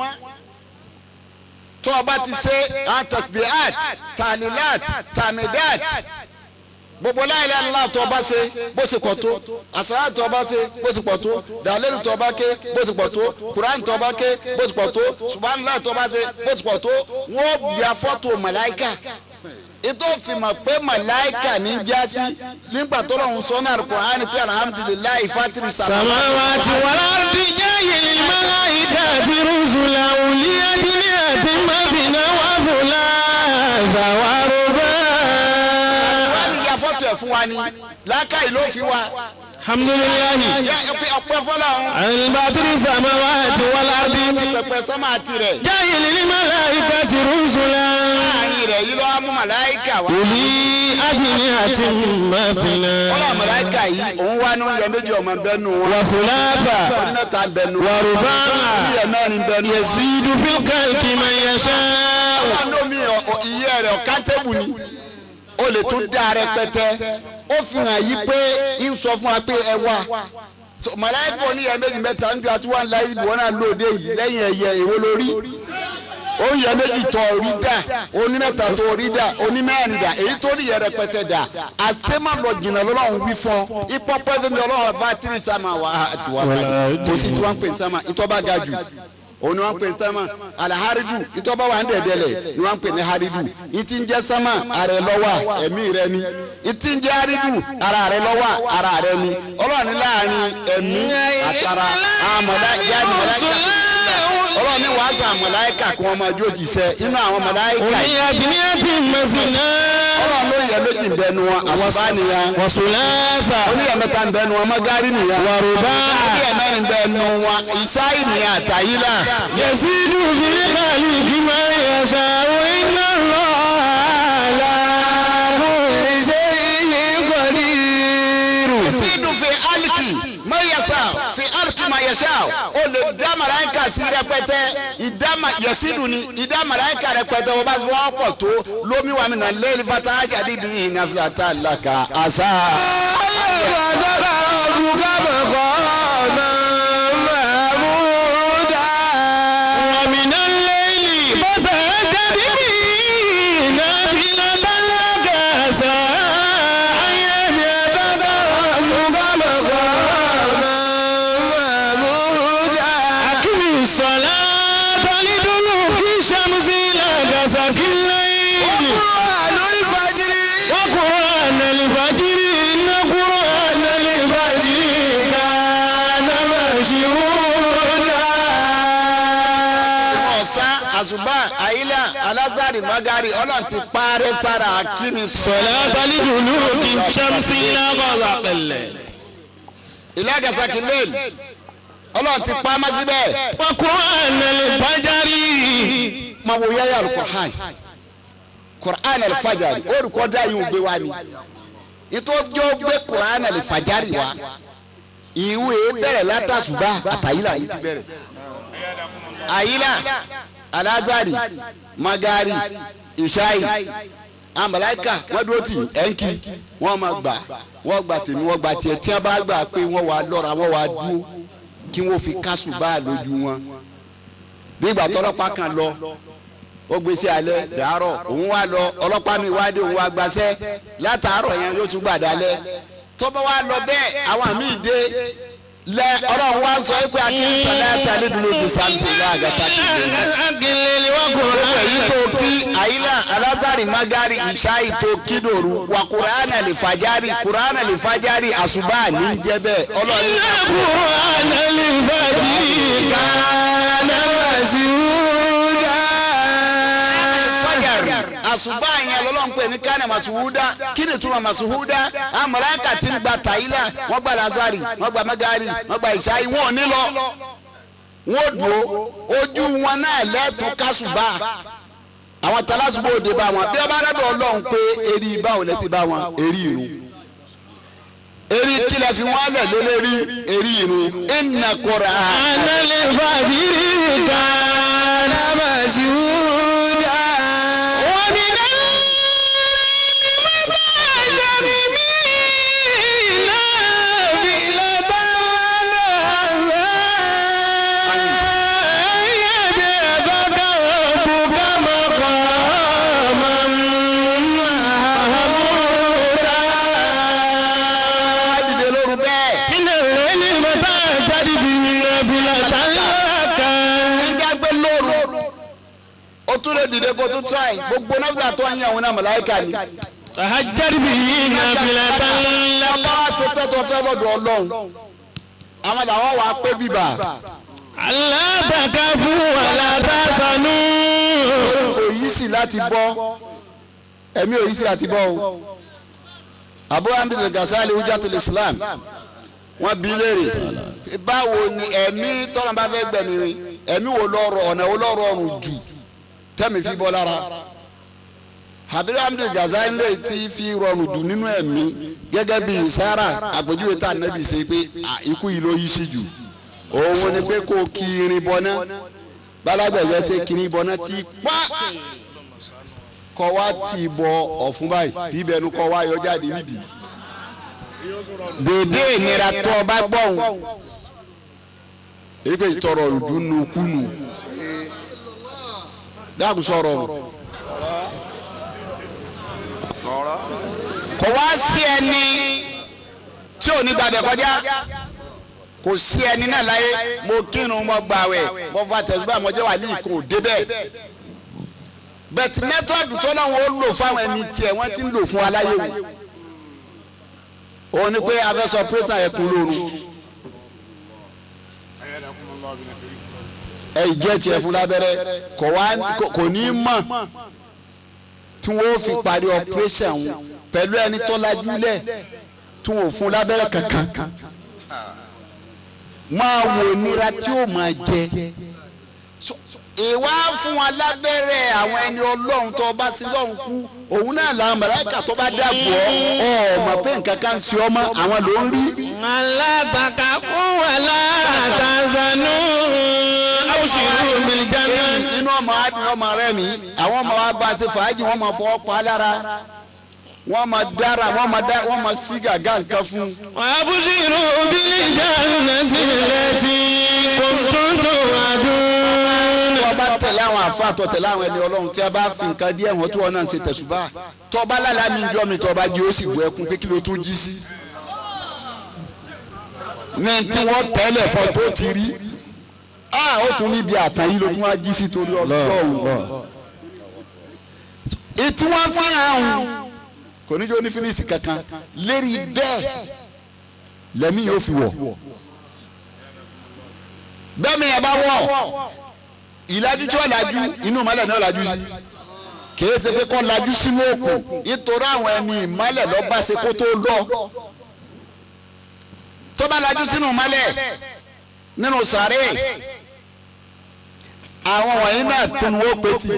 Speaker 2: Tó o bá ti ṣe antasbihat tanilat tamidat gbogbo la ilaha illallah tó o bá ṣe bó ṣe pọ̀ tó, àsàlátù tó o bá ṣe bó ṣe pọ̀ tó, dàlẹ́lù tó o bá ké bó ṣe pọ̀ tó, kuran tó o bá ké bó ṣe pọ̀ tó, subhanallah tó o bá ṣe bó ṣe pọ̀ tó, wọ́n ya fọ́tò màláìkà. Ètò ìfìmọ̀ pé màláìkà ní jásí nígbà tó lọ́hún sọ́nà Al-Qur'ani pé alhamdulillahi fatiri
Speaker 1: samawati wal ardi ja'ilil malaikati rusulan uli ajnihatin mathna wa thulatha wa ruba'.
Speaker 2: Wọ́n ní ya fọ́tò ẹ̀ fún wa ni lákàyè ló fi wa.
Speaker 1: Alhamdulillahi.
Speaker 2: Ọpẹ́ fọlọ́run.
Speaker 1: Al-batiri samawati wal ardi.
Speaker 2: Pẹpẹ sọ́mà àti rẹ̀.
Speaker 1: Ja'ilil malaikati rusulan.
Speaker 2: Láàrin rẹ̀ yìí ló wá mú màláìkà wá.
Speaker 1: Uli ajnihatin mathna.
Speaker 2: Wọ́n lọ màláìkà yìí òun wá ní oúnjẹ méjì ọmọ bẹ́nu wọn.
Speaker 1: Wa thulatha.
Speaker 2: Onímẹ́ta bẹ́nu.
Speaker 1: Wa ruba'.
Speaker 2: Oníyẹ mẹ́rin bẹ́nu.
Speaker 1: Yazidu fil khalqi man yasha.
Speaker 2: Wọ́n lómi ìyẹ́ rẹ̀ ọ̀kántébù ni. O lè tún dá rẹpẹtẹ. Ó fi hàn yí pé ń sọ fún wa pé ẹ wá. Màláìkà oníyẹ méjì mẹ́ta ń ju àti wọn láyé ìbò náà lóde yìí lẹ́yìn ẹ̀yẹ èwo lórí. Oúnjẹ méjì tó orí dà, onímẹ́ta tó orí dà, onímẹ́rin dà, èyí tó níyẹ rẹpẹtẹ dà. Àṣé má lọ jìnnà lọ́lọ́run wí fún ọ. Ipò pẹ́ẹ́sì mi ọlọ́run bá tìrì sáma wà á ti wà pàdé. Kò sí tí wọ́n ń pè ní sáma, ìtọ́ bá ga jù. Òun ni wọ́n ń pè ní sáma. Àlàhárìdù, ìtọ́ bá wà ń dẹ̀dẹ̀lẹ̀ ni wọ́n ń pè ní hárìdù. Ìtí ń jẹ́ sáma, àrẹ lọ́wà, ẹ̀mí rẹ ni. Ìtí ń jẹ́ hárìdù, ara rẹ lọ́wà, ara rẹ ni. Ọlọ́run ní láàrin ẹ̀mí àtara àmọ̀dá ọlọ́run ní wàá sàn màláíkà kí wọ́n máa jó jíṣẹ́ inú àwọn màláíkà yìí.
Speaker 1: Uli ajnihatin mathna.
Speaker 2: Ọlọ́run ló yẹ méjì ń bẹnu wọn àsùbá nìyẹn.
Speaker 1: Wa thulatha.
Speaker 2: Oníyẹ mẹ́ta ń bẹnu wọn mọ́gárì nìyẹn.
Speaker 1: Wa ruba'.
Speaker 2: Oníyẹ mẹ́rin ń bẹnu wọn ìsáyì nìyẹn àtàyílà.
Speaker 1: Yazidu fil khalqi man yasha'u inna Allaha ala kulli shay'in qadir.
Speaker 2: Yazidu fi aliki man yasha fi aliki man yasha. O lè dá màláíkà sí rẹpẹtẹ ìdáma yẹsidu ni ìdá màláíkà rẹpẹtẹ wọ́n bá wọ́n pọ̀ tó lómi wà mí nà lẹ́yìn fata ajáde bí ìnáfíà laka àṣà.
Speaker 1: Wa minal layli fatahajjad bihi nafilatan laka asa an yab'athaka rabbuka maqaman mahmuda. Aqimi ssalata liduluki shamsi ila ghasaqil layli. Wa qur'anal fajri inna qur'anal fajri kana mashhuda.
Speaker 2: Ọ̀sán àṣùbà àyílà alázàrì magari ọlọ́run ti parẹ́ sára kíni sọ.
Speaker 1: Salata liduluki shamsi ila ghasaqil layli.
Speaker 2: Ila ghasaqil layli ọlọ́run ti pa má síbẹ̀.
Speaker 1: Wa qur'anal fajri.
Speaker 2: Máa wo yáyà alukur'an Qur'an alfajari olùkọ́ dá yìí ń gbé wa ni ìtọ́jọ́ gbé Qur'an alfajari wa ìwé bẹ̀rẹ̀ látàṣùbà àtàyílà yìí ti bẹ̀rẹ̀ àyílà alazari magari ìṣáì àmàláìkà wọ́n dúró tì ẹ̀ńkì wọ́n máa gbà wọ́n gbà tèmi wọ́n gbà tiẹ̀ tí wọ́n bá gbà pé wọ́n wà lọ́ra wọ́n wà dúró kí wọ́n fi kásùbà lójú wọn bí ìgbà tọ́lọ́pàá kan lọ ó gbé sí alẹ́ dàárọ̀ òun wá lọ ọlọ́pàá mi wá dé òun wá gbaṣẹ́ látàárọ̀ yẹn yóò tún gbà dálẹ́ tọ́bọ̀ wá lọ bẹ́ẹ̀ àwọn míì dé lẹ ọlọ́run wá sọ pé akínsọ̀lá àtàlẹ́dúró di samson ní àgàsà kìlẹ̀ gbogbo èyí tó kí àyílà alázàrì magari ìṣáì tó kí dòru wà kúránà lè fàjárì kúránà lè fàjárì àṣùbà ní jẹ́ bẹ́ẹ̀ ọlọ́run.
Speaker 1: Inna qur'anal fajri kana mashhuda.
Speaker 2: Fajari àṣùbà yẹn lọ́lọ́run pè ní kánà màṣúhúdá kí ni túmọ̀ màṣúhúdá àmàlàkà tí ń gba tàyílà wọ́n gba lazari wọ́n gba magari wọ́n gba ìṣáì wọ́n ò ní lọ wọ́n dúró ojú wọn náà lẹ́tọ̀ọ́ kásùbà àwọn talásùbò òde bá wọn bí ọba rẹ́dọ̀ ọlọ́run pé eri báwo lẹ́sìn bá wọn eri irun eri kílẹ̀ fi wọ́n lẹ̀ lélẹ́rí eri irun inna Qur'an
Speaker 1: Anal fajri kana mashhuda. Wa minal layli
Speaker 2: tún lè dìde kó tún tíráì gbogbo náfìlà tó ń yàn òun náà màláíkà ni.
Speaker 1: Tahajjad bihi nafilatan lak.
Speaker 2: Ọba wa ṣe tẹ́tọ̀ fẹ́ lọ́dọ̀ Ọlọ́run àwọn làwọn wà á pé bíbà.
Speaker 1: Alla takafu wala tahzanu.
Speaker 2: Kò yí sí láti bọ́ ẹ̀mí ò yí sí láti bọ́ o. Abu Hamid al-Ghazali Hujjatul Islam wọ́n bi léèrè báwo ni ẹ̀mí tọ́lá bá fẹ́ gbẹ̀mí rin ẹ̀mí wo lọ́rọ̀ ọ̀nà wo lọ́rọ̀ ọ̀rùn jù tẹ́mi fi bọ́ lára. Abu Hamid al-Ghazali lè ti fi rọrùn jù nínú ẹ̀mí gẹ́gẹ́ bí sára àpèjúwe tá ànábì ṣe pé ikú yìí ló yí sí jù òun ni pé kó kí irin bọ́ná bálágbẹ̀yẹ ṣe kiri bọ́ná tí pa kọ́ wá tì bọ ọ̀fun báyìí tí ibẹ̀nu kọ́ wá yọ jáde nídìí. Dèdè ìnira tó o bá gbọ́hùn èyí pé ìtọrọ ìdúnnú kúnnù dáàbò sọ̀rọ̀ kò wá sí ẹni tí ò ní gbàgbẹ́ kọjá kò sí ẹni náà láyé mo kírun mo gbàwẹ̀ mo fa tẹ̀síbà mo jẹ́ wà ní ìkó débẹ̀ bẹ̀tì mẹ́tọ́ọ̀dù tó náà wọ́n lò fáwọn ẹni tiẹ̀ wọ́n ti ń lò fún aláyé wò òun ni pé afẹ́sọ pírẹ́sà ẹ̀kún lóru ẹ jẹ́ tiẹ̀ fún lábẹ́rẹ́ kò ní mọ̀ tí wọ́n fi parí ọpẹ́rẹ́sà wọn pẹ̀lú ẹni tó lajú lẹ̀ tí wọ́n fún lábẹ́rẹ́ kankan máa wò nira tí ó máa jẹ ìwá fún wa lábẹ́rẹ́ àwọn ẹni ọlọ́run tó bá sí lọ́run kú òun náà làwọn màláíkà tó bá dàbò ọ́ ọ̀mọ̀ pé nǹkan kan ń ṣe ọmọ àwọn ló ń rí.
Speaker 1: Alla takafu wala tahzanu. Abshiru bil janna.
Speaker 2: Inú ọmọ adùn ọmọ rẹ mi àwọn ọmọ wa bá ti fàájì wọn máa fọwọ́ pa lára wọ́n máa dára wọ́n máa dá wọ́n máa sí gàgá nǹkan fún.
Speaker 1: Abshiru bil jannati allati kuntum tu'adun.
Speaker 2: Tó bá tẹ̀lé àwọn àfáà tó tẹ̀lé àwọn ẹni ọlọ́run tí a bá fi nǹkan díẹ̀ wọ́n tí wọ́n náà ń ṣe tẹ̀sùbá tó bá lálàá mi jọ́ mi tó bá jí ó sì gbọ́ ẹkún pé kí ló tún jí sí. Ní tí wọ́n tẹ́lẹ̀ fọ́ tó ti rí a ó tún níbi àtàn yìí ló tún wá jí sí torí ọlọ́run. Ìtí wọ́n fi hàn kò ní jẹ́ onífínísì kankan lérí bẹ́ẹ̀ lẹ́mí yóò fi wọ̀ bẹ́ẹ̀ mi yẹn bá wọ̀ ìlàjú tí wọ́n lajú inú ìmọ́lẹ̀ náà lajú sí kìí ṣe pé kọ́ lajú sínú òkun nítorí àwọn ẹni ìmọ́lẹ̀ lọ́ bá ṣe kó tó lọ tó bá lajú sínú ìmọ́lẹ̀ nínú sàárè àwọn wọ̀nyí náà tún wọ́n pétì.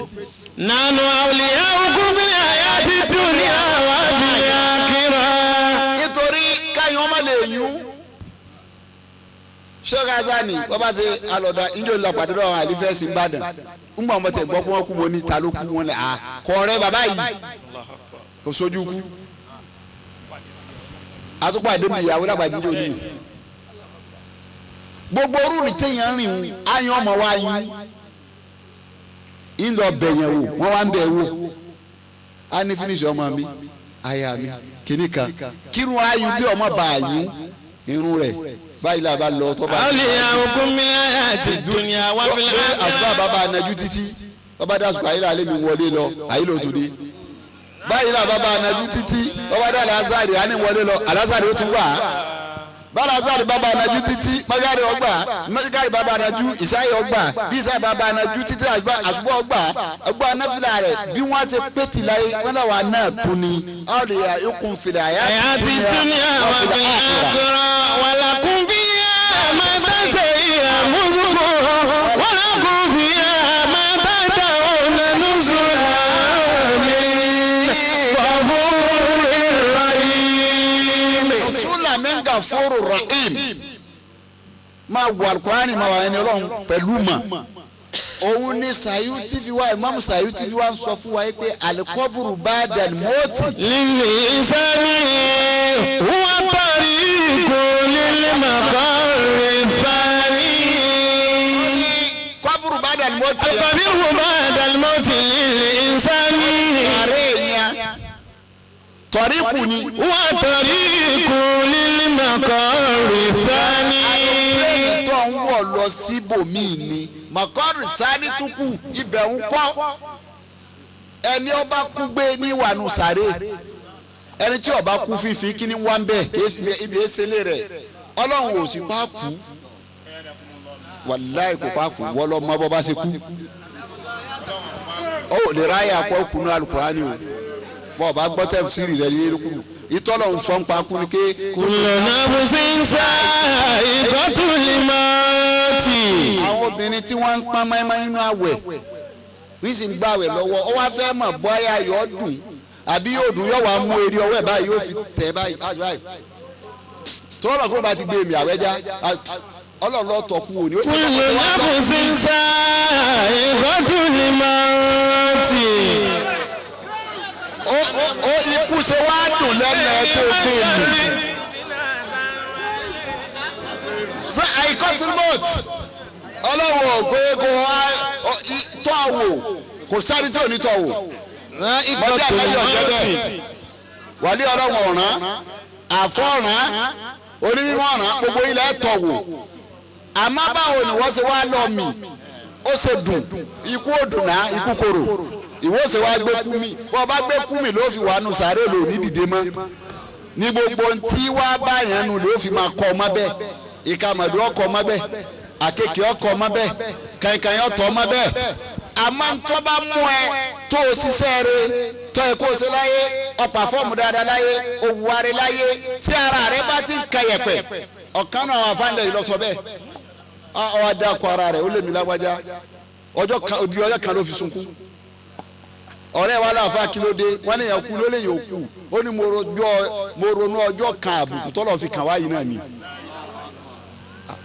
Speaker 1: Nanu awliyaukum fil hayati dunya wa fil akhirah.
Speaker 2: Nítorí káyọ̀ ọmọ lè yún ṣọ́gazani wọ́n bá ṣe alọ̀dà ìjọ ìlú àpàdé lọ́wọ́ àlífẹ́sì Ìbàdàn ńgbà wọn tẹ̀ gbọ́ pé wọ́n kú wọn ní ta ló kú wọn lẹ̀ à kọ̀ọ̀rẹ́ bàbá yìí kò sójú kú àtúpàdé mi ìyàwó lágbàdì ní òní gbogbo orúurú téèyàn rìn ń áyán ọmọ wa yín ń lọ bẹ̀yẹn wò wọ́n wá ń bẹ̀ wò á ní fínísì ọmọ mi aya mi kìnnì kan kírun ayún bí ọmọ bá yún irun rẹ̀ báyìí là bá lọ tọ́ bá.
Speaker 1: Awliyaukum fil hayati dunya wa fil akhirah.
Speaker 2: Àsùbá bàbá anajú títí bàbá dàsùkò ayé làlẹ́ mi wọlé lọ ayé ló tún dé. Báyìí là bàbá anajú títí bàbá dà alásàrì á ní wọlé lọ alásàrì ó tún wà. Bàbá alásàrì bàbá anajú títí mọ́gàrì ọgbà mọ́gàrì bàbá anajú ìsáyè ọgbà bí ìsáyè bàbá anajú títí àsùbọ̀ ọgbà ọgbà anáfìlà rẹ̀ bí wọ́n ṣe pétì láyé wọ́n náà wà náà tún ni awliyaukum fil
Speaker 1: hayati dunya wa fil akhirah wa lakum fiha ma tashtahi anfusukum wa lakum fiha ma tad'una nuzulan min ghafurir rahim.
Speaker 2: Nuzulan min ghafurir rahim. Máa wọ alukurani máa wà ẹni ọlọ́run pẹ̀lú mà òun ni Sayuti fi wá Imam Sayuti fi wá ń sọ fún wa yìí pé alikọ́bùrù bá dàn mọ́tì.
Speaker 1: Lílì sẹ́mi wọ́n parí kò lílì màkàrí fani.
Speaker 2: Kọ́bùrù bá dàn mọ́tì.
Speaker 1: Àkọ́bírù bá dàn mọ́tì lílì sẹ́mi.
Speaker 2: Ààrẹ yẹn tọ̀ríkù ni.
Speaker 1: Wọ́n parí kò lílì màkàrí fani.
Speaker 2: Àlùfẹ́ẹ̀nì tó ń wọ̀ lọ síbòmíì ni màkàrí sani tún kù ibẹ̀ ń kọ́. Ẹni ọba kú gbé ní wàánu sàré, ẹni tí ọba kú fífi kí ni wá ń bẹ ibi ẹsẹ̀lẹ̀ rẹ̀, Ọlọ́run ò sì pa kú, wàláì kò pa kú, wọ́n lọ mọ bọ́ bá ṣe kú. Ó lè ráyà pọ̀ kunu alukurani o, bọ́ ọba gbọ́ tẹ̀síìrì rẹ̀ ní erékùrù ìtọ́lọ̀ ń fọ́n pa kú ni ké.
Speaker 1: Kullu nafsin sa'iqatul mauti.
Speaker 2: Àwọn obìnrin tí wọ́n ń pọ́n mọ́ẹ́mọ́ nínú àwẹ̀ wọ́n sì ń gbà àwẹ̀ lọ́wọ́, ó wá fẹ́ mọ̀ bóyá yóò dùn àbí yóò dùn, yóò wá mú eré ọwọ́ ẹ̀ báyìí yóò fi tẹ̀ báyìí. Tọ́lọ̀ kó bá ti gbé mi àwẹ̀ já, Ọlọ́run ló tọ́ kú òní.
Speaker 1: Kullu nafsin sa'iqatul mauti.
Speaker 2: Ó ikú ṣe wá dùn lẹ́nu ẹ tó gbé mi. Ṣé àìkọ́tún mọ́t? Ọlọ́run ò pé kó wá tọ́ wò, kò sáré tí ò ní tọ́ wò. Mọ̀tí àlàyé ọ̀jẹ́ bẹ́ẹ̀. Wàlí Ọlọ́run ọ̀ràn, àfọ̀ràn, onímọ̀ ọ̀ràn, gbogbo ilẹ̀ tọ̀ wò. Àmọ́ báwo ni wọ́n ṣe wá lọ mì? Ó ṣe dùn, ikú ò dùn náà, ikú korò. Ìwọ ṣe wá gbé kú mi, bọ́ bá gbé kú mi ló fi wà nù sàárè lò ní dìde mọ́. Ní gbogbo ntí wá báyẹn nù ló fi máa kọ́ ọmọ bẹ́ẹ̀, ìkàmọ̀dù ọkọ̀ ọmọ bẹ́ẹ̀, àkekèé ọkọ̀ ọmọ bẹ́ẹ̀, kàìnkàìn ọ̀tọ̀ ọmọ bẹ́ẹ̀. Àmọ́ ntọ́ bá mú ẹ tó o ṣiṣẹ́ rẹ, tó ẹ kó o ṣe láyé, ọ pàfọ́ọ̀mù dáadáa láyé, o wùwárí láyé, tí ara rẹ bá ti ń kẹyẹ̀pẹ̀, ọ̀kan náà àwọn afáǹdẹ̀ yìí lọ sọ bẹ́ẹ̀. Ọ wá dá akọ ara rẹ̀, ó lé mi lágbájá, ọjọ́ kan ló fi sunkún. Ọ̀rẹ́ wa láàfáà kí ló dé, wọ́n ní yẹn kú ló lè yẹn kú, ó ní mo ronú ọjọ́ kan àbùkù tọ́lọ̀ fi kàn wá yìí náà ni.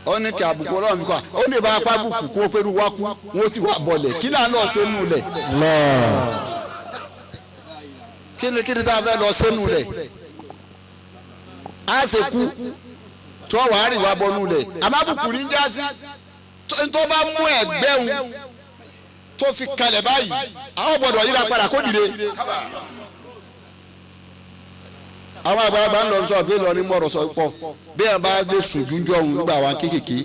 Speaker 2: Ó ní kí àbùkù Ọlọ́run fi kàn wá, ó ní ìbá apá àbùkù kó pẹ̀lú wá kú, wọ́n ti wá bọ̀lẹ̀, kí là ń lọ sẹ́nu lẹ̀? Kí ni tá a fẹ́ lọ sẹ́nu lẹ̀? Á ṣe kú tó wàá rìn wá bọ́nú lẹ̀, àmọ́ àbùkù ní jásí tó bá mú ẹ̀gbẹ́hùn tó fi kalẹ̀ báyìí, àwọn gbọ́dọ̀ yíra padà kó dìde. Àwọn àgbàlagbà ń lọ sọ pé lọ ní mọ̀rọ̀ sọ pọ̀ bí ẹ̀ bá lè sùn jújọ́ òun nígbà wa kéékèèké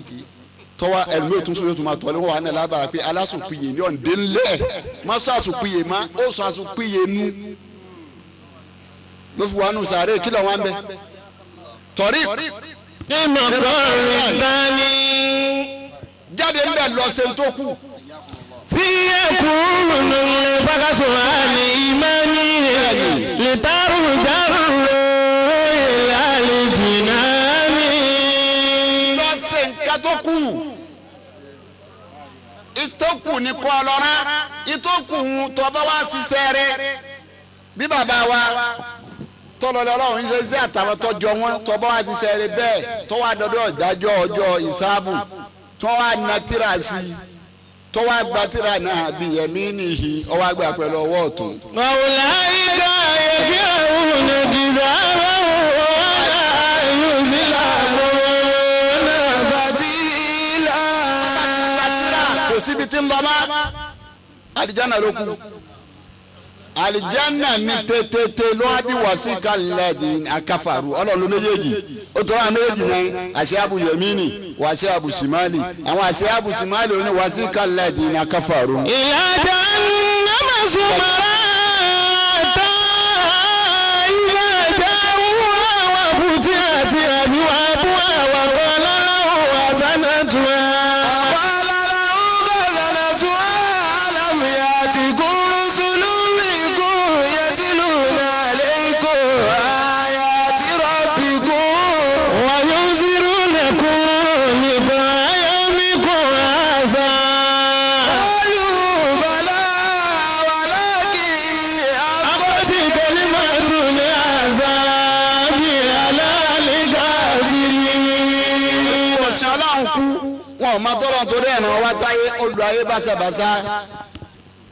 Speaker 2: tọ́wọ́ ẹlòmíì tún sùn yóò tún máa tọ́ lé wọn wà ní lábàá pé alásùnpìyè ní ọ̀ǹdẹ́ ńlẹ̀ má sọ àsùnpìyè má ó sọ àsùnpìyè nu ló fi wà nù sàárè kí lọ́wọ́ ń bẹ. Tọ́rí jáde ń bẹ̀ lọ ṣe tó kù.
Speaker 1: Fi yakunu bakasu ani imani litaru jaru ila aljinani.
Speaker 2: Lọ ṣe nǹkan tó kù, ìtókù ní kọ́ ọlọ́rán, ìtókù ń tọ́ bá wá ṣiṣẹ́ rẹ bí bàbá wa tọ́lọ́lọ́ Ọlọ́run ń ṣe sí àtàwọn tọ́jọ́ wọn tọ́ bá wá ṣiṣẹ́ rẹ bẹ́ẹ̀ tọ́ wá dọ́dọ̀ ìdájọ́ ọjọ́ ìsáàbù tọ́ wá na tíra sí i tọ́wọ́ agbatira náà bí ẹ̀mí nìyí ọwọ́ àgbà pẹ̀lú ọwọ́ ọ̀tún.
Speaker 1: Ọ̀làyíká ẹ̀kí àwọn òkìtà wọ́n yóò sí làbọ̀ náà bàtí là.
Speaker 2: Kò síbi tí ń lọ mọ́, àlìjáná ló kù. Àlìjáná ní tètè ló wá bí wàsí kalẹ̀ di akáfàrú ọlọ́run méjèèjì ó tọ́ àwọn méjèèjì náà àṣẹ yẹmínì wàṣẹ àbùsìmáàlì àwọn àṣẹ àbùsìmáàlì ó ní wàsí kalẹ̀ di akáfàrú.
Speaker 1: Ìyá jahannama zumara ta ìyá jahannama wà bùtí àti àbíwá bùhà wà kọ́lá láwùn àzánàtúwà.
Speaker 2: Wọn ò máa tọ́lọ̀ torí ẹ̀ràn wá táyé olú ayé báṣabàṣá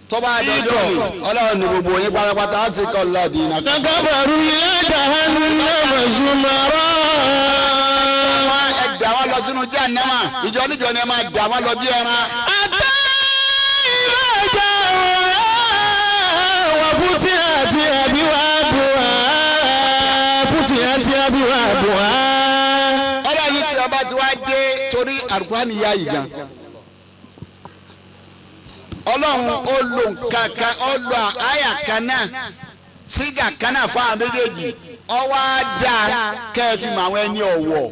Speaker 2: tọ́ba àdọ́jọ́ mi Ọlọ́run ní gbogbo yín pátápátá á sì kọ́ lọ́ọ̀dì iná.
Speaker 1: Nàkàbàrú ilé jahannama zumara.
Speaker 2: Ẹ dà wọ́n lọ sínú jahannama, ìjọ níjọ ni ẹ máa dà wọ́n lọ bí ẹran.
Speaker 1: Àtẹ ilé jahannama wà fúti àti àbíwá bùhá fúti àti àbíwá bùhá.
Speaker 2: Ọlọ́run ní tí ọba ti wá dé torí àlùkùránì yá yìí gan. Ọlọ́run ó lo nǹkan kan ó lo àyà kan náà sígà kan náà fáwọn méjèèjì ọwọ́ á dáa kẹ́ ẹ fi mọ àwọn ẹni ọ̀wọ̀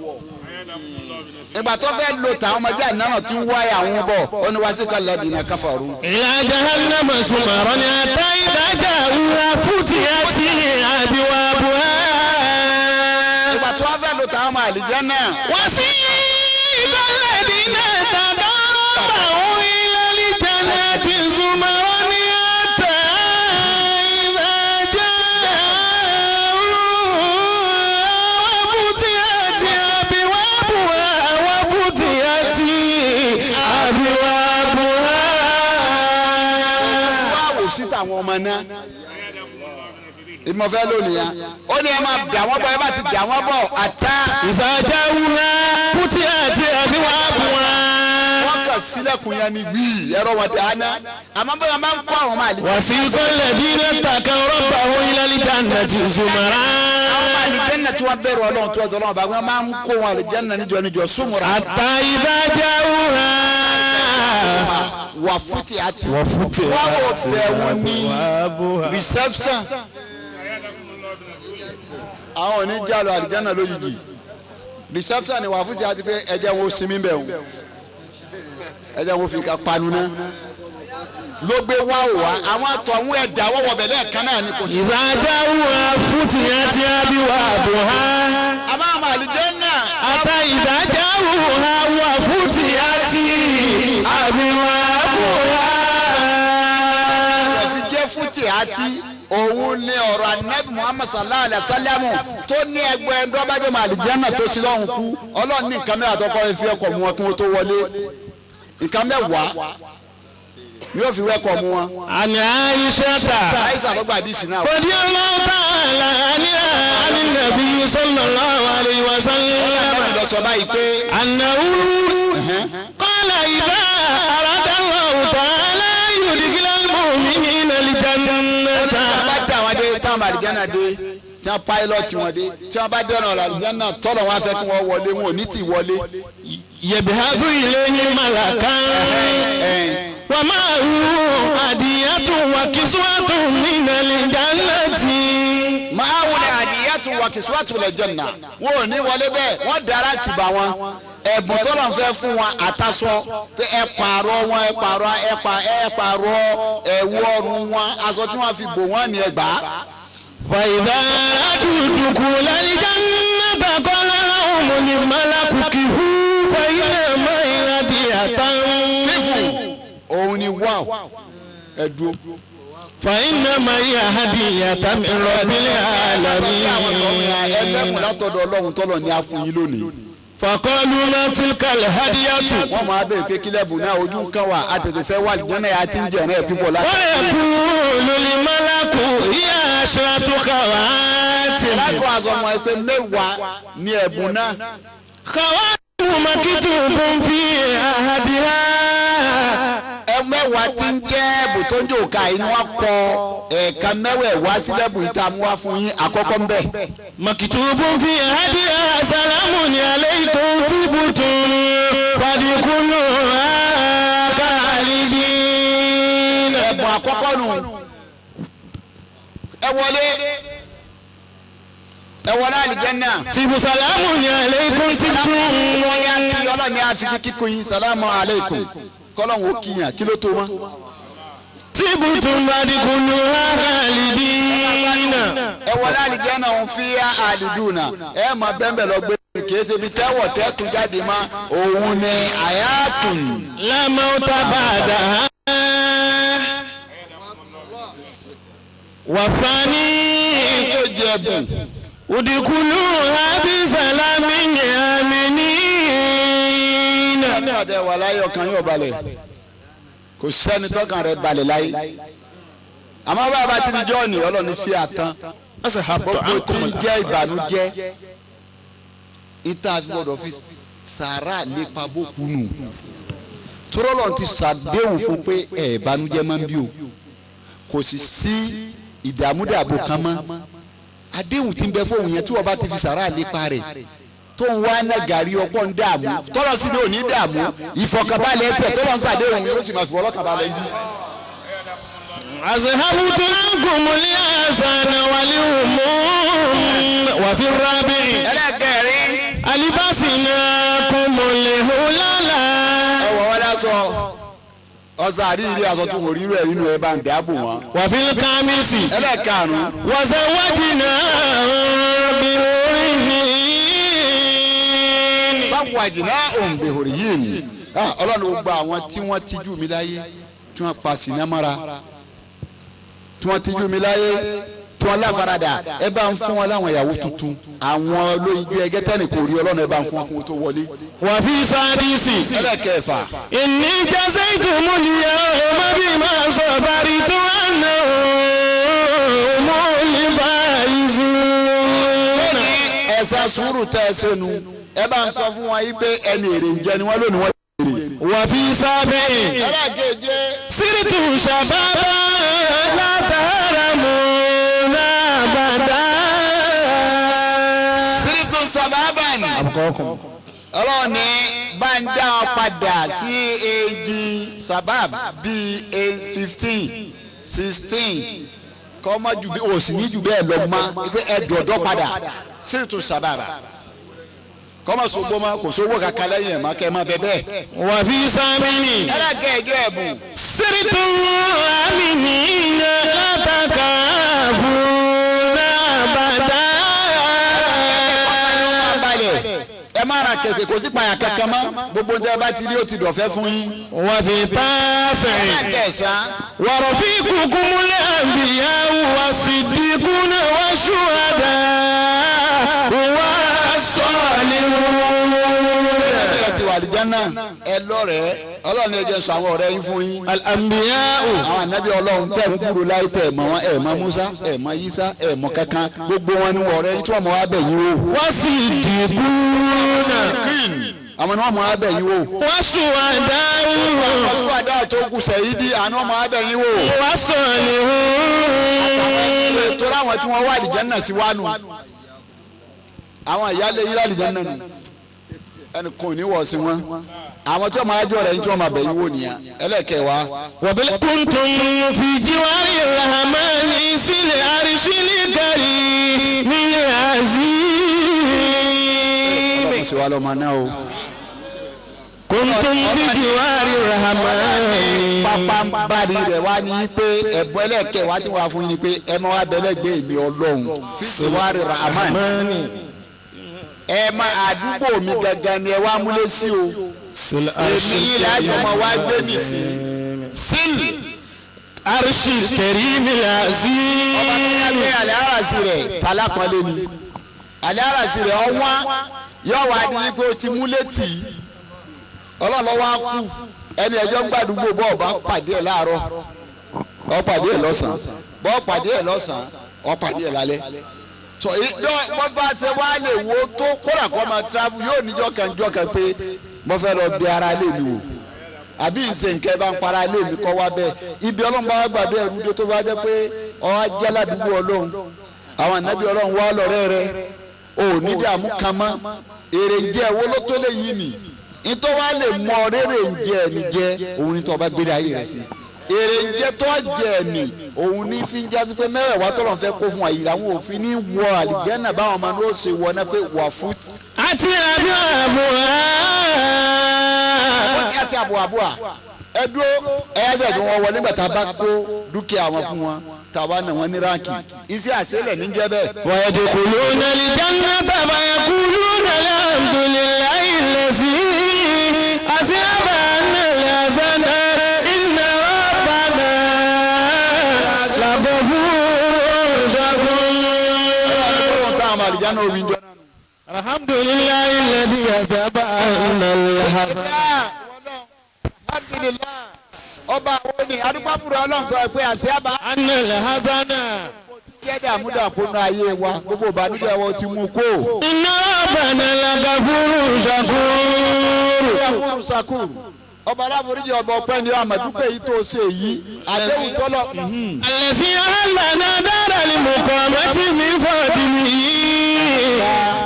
Speaker 2: ìgbà tó fẹ́ lo tàwọn ọmọdé àná tí ń wáyà àwọn bọ̀ ó ní wá sí kàlẹ́ dìnnà káfàrú.
Speaker 1: إلى جهنم زمرا حتى إذا جاءوها فتحت أبوابها
Speaker 2: ìgbà tó fẹ́ lo tàwọn ọmọ àlìjánnà
Speaker 1: وسيق الذين تقربوا إلى الجنة زمرا حتى إذا جاءوها وفتحت أبوابها وفتحت أبوابها
Speaker 2: wá wò sí tàwọn ọmọ náà ìmọ̀fẹ́ lónìí ya ó ní ẹ máa dà wọ́n bọ̀ ẹ bá ti dà wọ́n bọ̀ àtá
Speaker 1: إذا جاءوها فتحت أبوابها
Speaker 2: wọ́n kàn sílẹ̀kùn yẹn ni wíì ẹ̀rọ wọn dáná àmọ́ bóyá máa ń kọ́ àwọn ọmọ àlìjánnà
Speaker 1: وسيق الذين اتقوا ربهم إلى الجنة زمرا
Speaker 2: àwọn ọmọ àlìjánnà tí wọ́n bẹ̀rù Ọlọ́run tí wọ́n sọ Ọlọ́run bá wọ́n máa ń kó wọn àlìjánnà níjọ níjọ súnmùrà
Speaker 1: حتى إذا جاءوها
Speaker 2: wà fúti àti
Speaker 1: وفتحت
Speaker 2: wọ́n ò bẹ̀ wọ́n ní reception àwọn oníjàlọ àlìjánnà lójijì reception ni wà fúti àti pé ẹjẹ wọn ó sinmi bẹ̀ wọ́n ẹjẹ wọn fi ká panu náà ló gbé wá ò wá àwọn àtọ̀hún ẹ̀dá wọ́wọ́ bẹ̀ lẹ́ẹ̀kan náà ni kò sí.
Speaker 1: إذا جاءوها فتحت أبوابها
Speaker 2: àmọ́ àwọn àlìjánnà
Speaker 1: حتى إذا جاءوها وفتحت أبوابها
Speaker 2: ẹ̀sìn jẹ́ fúti àti òun ni ọ̀rọ̀ anabi muhammad sallallahu alayhi wa sallam tó ní ẹgbẹ́ ẹ̀ńdọ́bàjọ́ mọ àlìjánnà tó sí lọ́hùn kú ọlọ́run ní nǹkan mẹ́wàá tó kọ́ fi ẹ̀kọ́ mu wọn kí wọ́n tó wọlé nǹkan mẹ́wàá yóò fi wẹ́kọ̀ mu wọn.
Speaker 1: عن عائشة
Speaker 2: àìsàn ló gba àdìsí náà.
Speaker 1: رضي الله تعالى عنها عن النبي صلى الله عليه وسلم
Speaker 2: ọlọ́run lọ sọ báyìí pé
Speaker 1: أنه قال إذا أراد الله تعالى يدخل المؤمنين الجنة
Speaker 2: tí wọ́n bá dá wọn dé táwọn àlìjánnà dé tí wọ́n páílọ̀tì wọn dé tí wọ́n bá dẹ̀nà àlìjánnà tọ́lọ̀ wọn fẹ́ kí wọ́n wọlé wọn ò ní tì wọlé.
Speaker 1: يبعث إليه ملكا ومعه هدية وكسوة من الجنة
Speaker 2: máa wọlé àdìyàtú wa kìsíwàtú lè jẹnà wọn ò ní wọlé bẹ́ẹ̀ wọ́n dára kìbà wọn ẹ̀bùn tọ́lọ̀ ń fẹ́ fún wọn àtàsọ pé ẹ pààrọ̀ wọn ẹ pààrọ̀ ẹ pa ẹ pààrọ̀ ẹ̀wù ọrùn wọn aṣọ tí wọ́n fi bò wọ́n ní ẹgbàá.
Speaker 1: فإذا أتوا دخول الجنة قال لهم الملك كفوا فإنما هي هدية
Speaker 2: kífù òun ni wáò ẹ dúró.
Speaker 1: فإنما هي هدية من رب العالمين
Speaker 2: ẹlẹ́kùn látọ̀dọ̀ ọlọ́run tọ́lọ̀ ní a fún yín lónìí.
Speaker 1: فقالوا ما تلك الهدية
Speaker 2: wọ́n máa bẹ̀rẹ̀ pé kílẹ̀bù náà ojú ń kàn wá àtẹ̀tẹ̀ fẹ́ wà lìjọ́nà yà á ti ń jẹ̀rẹ̀ ẹ̀ pípọ̀ láti.
Speaker 1: ويقول الملك هي عشرة خواتم
Speaker 2: lágọ̀ọ́ aṣọ ọmọ ẹ pé mẹ́wàá ní ẹ̀bùn náà.
Speaker 1: خواتم مكتوب في أحدها
Speaker 2: ẹ mẹ́wàá tí ń jẹ́ ẹ̀bùn tó ń jò ká yìí ni wọ́n kọ ẹ̀ẹ̀ka mẹ́wẹ̀ẹ̀wá sílẹ̀bù yìí tá a mú wá fún yín àkọ́kọ́ ń bẹ̀.
Speaker 1: مكتوب في أحدها سلام عليكم طبتم فادخلوها خالدين
Speaker 2: ẹ̀bùn àkọ́kọ́ nù ẹ wọlé ẹ wọlé àlìjẹ́nà.
Speaker 1: طب سلام عليكم طبتم
Speaker 2: wọ́n yá kí ọlọ́ni á fi kíkún yín sàlámù aleikum kọ́lọ́hún ó kíyàn kí ló tó mọ́.
Speaker 1: طبتم فادخلوها خالدين
Speaker 2: ẹ wọlé àlìjẹ́nà òun fi àlìdùnà ẹ mọ bẹ́ẹ̀ lọ gbé kìí ṣe ibi tẹ́wọ̀ tẹ́tù jáde mọ́ òun ni àyàtùn.
Speaker 1: لا موت بعدها وثاني
Speaker 2: yóò jẹ ẹ̀bùn.
Speaker 1: ادخلوها بسلام آمنين
Speaker 2: nígbà tẹ wà láyé ọkàn yóò balẹ̀ kò sẹ́ni tọ́kàn rẹ̀ balẹ̀ láyé àmọ́ bàbá tí ní jọ́ọ̀nì ọlọ́ni fi àtàn gbogbo tí ń jẹ́ ìbànújẹ́ ìta gbọ́dọ̀ fi sàrà lépa bókú nù tórọ́lọ́ ti sàdéhùn fún pé ẹ̀ ìbànújẹ́ máa ń bí o kò sì sí ìdààmúdàbò kan mọ́ àdéhùn tí ń bẹ fóun yẹn tí wọ́n bá ti fi sàrà lépa rẹ̀ tó ń wá ná gàrí ọpọ́ ń dààmú tọ́lọ́ sí ni ò ní dààmú ìfọ̀kànbalẹ̀ tẹ̀ tọ́lọ́ ń sàdéhùn yóò sì máa fi ọlọ́kànbalẹ̀ yìí.
Speaker 1: أذهبت عنكم الأحزان والهموم وفي الرابع
Speaker 2: ẹlẹ́gẹ̀rin
Speaker 1: ألبسناكم الهلال
Speaker 2: ẹ̀wọ̀ wọn lásọ ọ̀sán àríyí aṣọ tó wò rírú ẹ̀ nínú ẹ̀ bá ń dáàbò wọn.
Speaker 1: وفي الخامس
Speaker 2: ẹlẹ́karùn-ún
Speaker 1: وزوجناهم بحور
Speaker 2: sáwàjìnà òǹbẹ̀hòrì yìí ni ọlọ́run ó gba àwọn tí wọ́n tijú mi láyé tí wọ́n pa sinamara tí wọ́n tijú mi láyé tí wọ́n láfaradà ẹ bá ń fún wọn láwọn ìyàwó tuntun àwọn olóyinjú ẹgẹ́ tẹ́nì kò rí ọlọ́run ẹ bá ń fún wọn kó tó wọlé.
Speaker 1: وفي سادس
Speaker 2: ẹlẹ́kẹ̀ẹ́fà
Speaker 1: إني جزيتم اليوم بما صبرتم أنهم الفائزون
Speaker 2: ní ẹ̀san sùúrù tẹ́ ẹ sẹ́nu ẹ bá ń sọ fún wọn yí pé ẹni èrè ń jẹ ni wọ́n lónìí wọ́n ti èrè.
Speaker 1: وفي سابع
Speaker 2: ẹlẹ́kẹ̀ẹ́jẹ́
Speaker 1: سرت شبابا لا تهرمون أبدا
Speaker 2: sírìtún sábàbàn. ọlọ́run ní bá ń dá ọ padà sí èjì sábàb bíi 15 16 kọ́ mọ́ ju bí òsì ní jù bẹ́ẹ̀ lọ mọ́ pé ẹ dọ̀dọ̀ padà sírìtún sábàbà kọ́mọ sọ́gbó ma kò sówó kankan lẹ́yìn ẹ̀ má kẹ́ ẹ má bẹ bẹ́ẹ̀.
Speaker 1: وفي ثامن
Speaker 2: ẹlẹ́kẹ̀ẹ́jọ́ ẹ̀bùn
Speaker 1: سرت آمنين لا تخافون أبدا
Speaker 2: balẹ̀ ẹ má ra kẹ̀kẹ́ kò sí payà kankan mọ́ gbogbo ní ẹ bá ti rí ó ti dọ̀fẹ́ fún yín.
Speaker 1: وفي تاسع
Speaker 2: ẹlẹ́kẹ̀ẹ́sán
Speaker 1: ورفيقكم الأنبياء والصديقون والشهداء والصالحون
Speaker 2: ẹ ti wà àlìjáná ẹ lọ́rẹ̀ẹ́ ọlọ́run ẹ jẹ́ n sọ àwọn ọ̀rẹ́ yín fún yín.
Speaker 1: الأنبياء
Speaker 2: àwọn ànábì ọlọ́run tẹ̀ ń kúrò láì tẹ̀ mọ́ wọn ẹ̀ mọ́ Musa ẹ̀ mọ́ Isa ẹ̀ mọ́ kankan gbogbo wọn ni ọ̀rẹ́ yín tí wọ́n mọ̀ wá bẹ̀ yín wò.
Speaker 1: والصديقون
Speaker 2: àwọn ni wọ́n mọ̀ wá bẹ̀ yín wò.
Speaker 1: والشهداء
Speaker 2: àwọn sùwàdà tó kù sẹ̀yìdì àwọn wọ́n mọ̀ wá bẹ̀ yín wò.
Speaker 1: والصالحون
Speaker 2: torí àwọn tí wọ́n wá àlìjáná sí wa nù. àwọn ìyáálé yín àlìjáná nù ẹnì kan ò ní wọ̀ sí wọn. àwọn tí wọ́n máa jọ ọ̀rẹ́ yín tí wọ́n máa bẹ̀ yín wò nìyẹn ẹlẹ́kẹ̀wá.
Speaker 1: وكنتم في جوار الرحمن سل عرش الكريم العظيم
Speaker 2: ọlọ́run sì wá lọ́mọ náà o.
Speaker 1: كنتم في جوار الرحمن
Speaker 2: pápánbárì rẹ̀ wá ní pé ẹ̀bùn ẹlẹ́kẹ̀wá tí wọ́n á fún yín ni pé ẹ máa wá bẹ́lẹ́gbẹ́ mi ọlọ́run fíjìwárì rahman ẹ má àdúgbò mi gangan ni ẹ wá múlé sí o èmi yìí láàjọ máa wá gbé mi sí sílì
Speaker 1: عرش الكريم
Speaker 2: ọba tó yá
Speaker 1: العظيم
Speaker 2: gbé àlẹ́ àràsì rẹ̀ tálápọ̀nlé ni àlẹ́ àràsì rẹ̀ ọ̀wọ́n yóò wá di wípé o ti múlé tì í ọlọ́run wá kú ẹni ẹjọ́ ń gbàdúgbò bọ́ọ̀ bá pàdé ẹ̀ láàárọ̀ ọ pàdé ẹ̀ lọ́sàn-án bọ́ọ̀ pàdé ẹ̀ lọ́sàn-án ọ pàdé ẹ̀ lálẹ́ tọ ìjọ wọn bá ṣe wá lè wo tó kóra kó máa travel yóò níjọ́ kan jọ́ kan pé mo fẹ́ lọ bí ara lé mi wò àbí ìṣe nǹkan ẹ bá ń para lé mi kọ́ wá bẹ́ẹ̀ ibi ọlọ́run bá wá gbàdúrà ẹrú dé tó bá jẹ́ pé ọ wá jẹ́ ládùúgbò ọlọ́run àwọn ànábì ọlọ́run wá lọ́rẹ́ rẹ o ò ní dààmú kan mọ́ èrè ń jẹ́ owó ló tó lè yí nì ìtọ́ wa lè mọ rere ń jẹ ẹni jẹ òun ní tó bá gbélé ayé rẹ sí èrè ń jẹ tó jẹ ẹni òun ní fi ń jásí pé mẹ́rẹ̀ẹ̀wá tọ́lọ̀ fẹ́ kó fún wa yìí làwọn òfin ní wọ àlìjẹ́nà báwọn ọmọ ní ó ṣe wọ náà pé wà fún
Speaker 1: àti àbí àbúrò
Speaker 2: ó ti àti àbò àbò à ẹ dúró ẹ yá sẹ́yìn wọn wọ nígbà tá a bá kó dúkìá wọn fún wọn tàwa náà wọn ní ráǹkì iṣẹ́ àṣẹlẹ̀ níjẹ́ bẹ́ẹ̀.
Speaker 1: ويدخلون الجنة فيقولون الحمد لله الذي أذهب عنا الحزن إن ربنا لغفور شكور
Speaker 2: ọlọ́run táwọn ọmọ àlìjáná omi jọ.
Speaker 1: الحمد لله الذي أذهب عنا الحزن
Speaker 2: ọba àwọn ni adúpáfúrú ọlọ́run tó ẹ pé àṣẹ àbá
Speaker 1: عنا الحزن
Speaker 2: jẹ́ dààmúdàpọ̀ nínú ayé wa gbogbo ìbànújẹ́ wọn ti mú kó.
Speaker 1: إن ربنا لغفور شكور
Speaker 2: fún sakuru ọba aláforíjì ọba ọpẹ́ ni àmọ̀dúpẹ́ yìí tó ṣe yìí àdéhùn tọ́lọ̀
Speaker 1: الذي أهلنا دار المقامة من فضله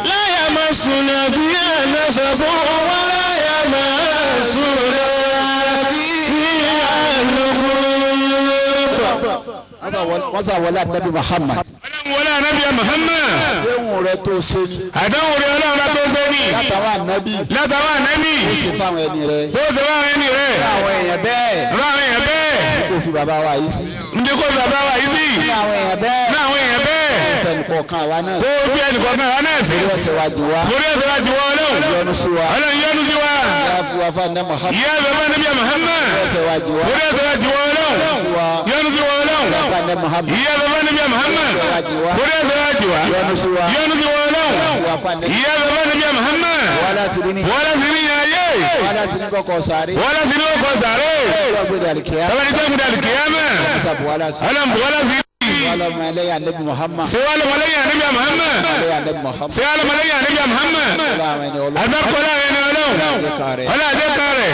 Speaker 1: لا يمسنا فيها نصب ولا يمسنا فيها لغوب.
Speaker 2: Wọ́n sà wọlé anabi Muhammad.
Speaker 3: Ọlọ́run wọlé anabi Muhammad.
Speaker 2: Àdéhùn rẹ tó ṣe ni.
Speaker 3: Àdéhùn rẹ Ọlọ́run bá tó ṣe ni.
Speaker 2: Látàwọn anabi.
Speaker 3: Látàwọn anabi.
Speaker 2: Ó ṣe fáwọn ẹni rẹ.
Speaker 3: Bó ṣe fáwọn ẹni rẹ.
Speaker 2: Àwọn èèyàn bẹ́ẹ̀.
Speaker 3: Rọ àwọn èèyàn bẹ́ẹ̀.
Speaker 2: Kò fi bàbá wa yìí sí.
Speaker 3: Ndé kó fi bàbá wa yìí sí.
Speaker 2: Ní àwọn èèyàn bẹ́ẹ̀.
Speaker 3: Ní àwọn èèyàn bẹ́ẹ̀.
Speaker 2: Kò fẹ́ nìkọ̀ọ̀kan àwa náà.
Speaker 3: Kó fi ẹnìkọ̀ọ̀kan àwa náà sí.
Speaker 2: Torí ẹ̀ṣẹ̀ wa jì wá.
Speaker 3: Torí ẹ̀ṣẹ̀ wa jì wá Ọlọ́run.
Speaker 2: Yọ́nú sí wa.
Speaker 3: Ọlọ́run yọ́nú sí wa.
Speaker 2: Ìyá fi wa fún anabi Muhammad.
Speaker 3: Ìyá fi fún anabi Muhammad.
Speaker 2: Torí ẹ̀ṣẹ̀ wa jì wá.
Speaker 3: Torí ẹ̀ṣẹ̀ wa jì wá Ọlọ́run. Yọ́nú sí wa Ọlọ́run.
Speaker 2: Ìyá fún anabi Muhammad.
Speaker 3: Ìyá fi fún anabi Muhammad. Torí ẹ̀ṣẹ̀ wa jì wá.
Speaker 2: Yọ́nú sí wa.
Speaker 3: Yọ́nú sí wa Ọlọ́run.
Speaker 2: Wa fún anabi.
Speaker 3: Ìyá fi fún anabi Muhammad.
Speaker 2: Wàhálà ti ní.
Speaker 3: Wàhálà ti ní yàn ayé.
Speaker 2: Wàhálà ti ní kọ̀kọ̀ sáré.
Speaker 3: Wàhálà ti ní kọ̀kọ̀ sáré.
Speaker 2: Ọjọ́ gbé dàrí kíá.
Speaker 3: Tọ́lá ní gbé dàrí kíá mẹ́.
Speaker 2: Wàhálà sí.
Speaker 3: Ọlọ́run wàhálà ti ní.
Speaker 2: Wàhálà ọmọ ẹlẹ́yà anabi Muhammad.
Speaker 3: Ṣé wàhálà ọmọlẹ́yìn anabi Muhammad.
Speaker 2: Ẹlẹ́yà anabi Muhammad.
Speaker 3: Ṣé wàhálà ọmọlẹ́yìn anabi Muhammad.
Speaker 2: Ọlọ́run àwọn ẹni Ọlọ́run.
Speaker 3: Àbẹ́kọ́lá ẹni Ọlọ́run.
Speaker 2: Ọlọ́run àjẹkà rẹ̀.
Speaker 3: Ọlọ́run àjẹkà rẹ̀.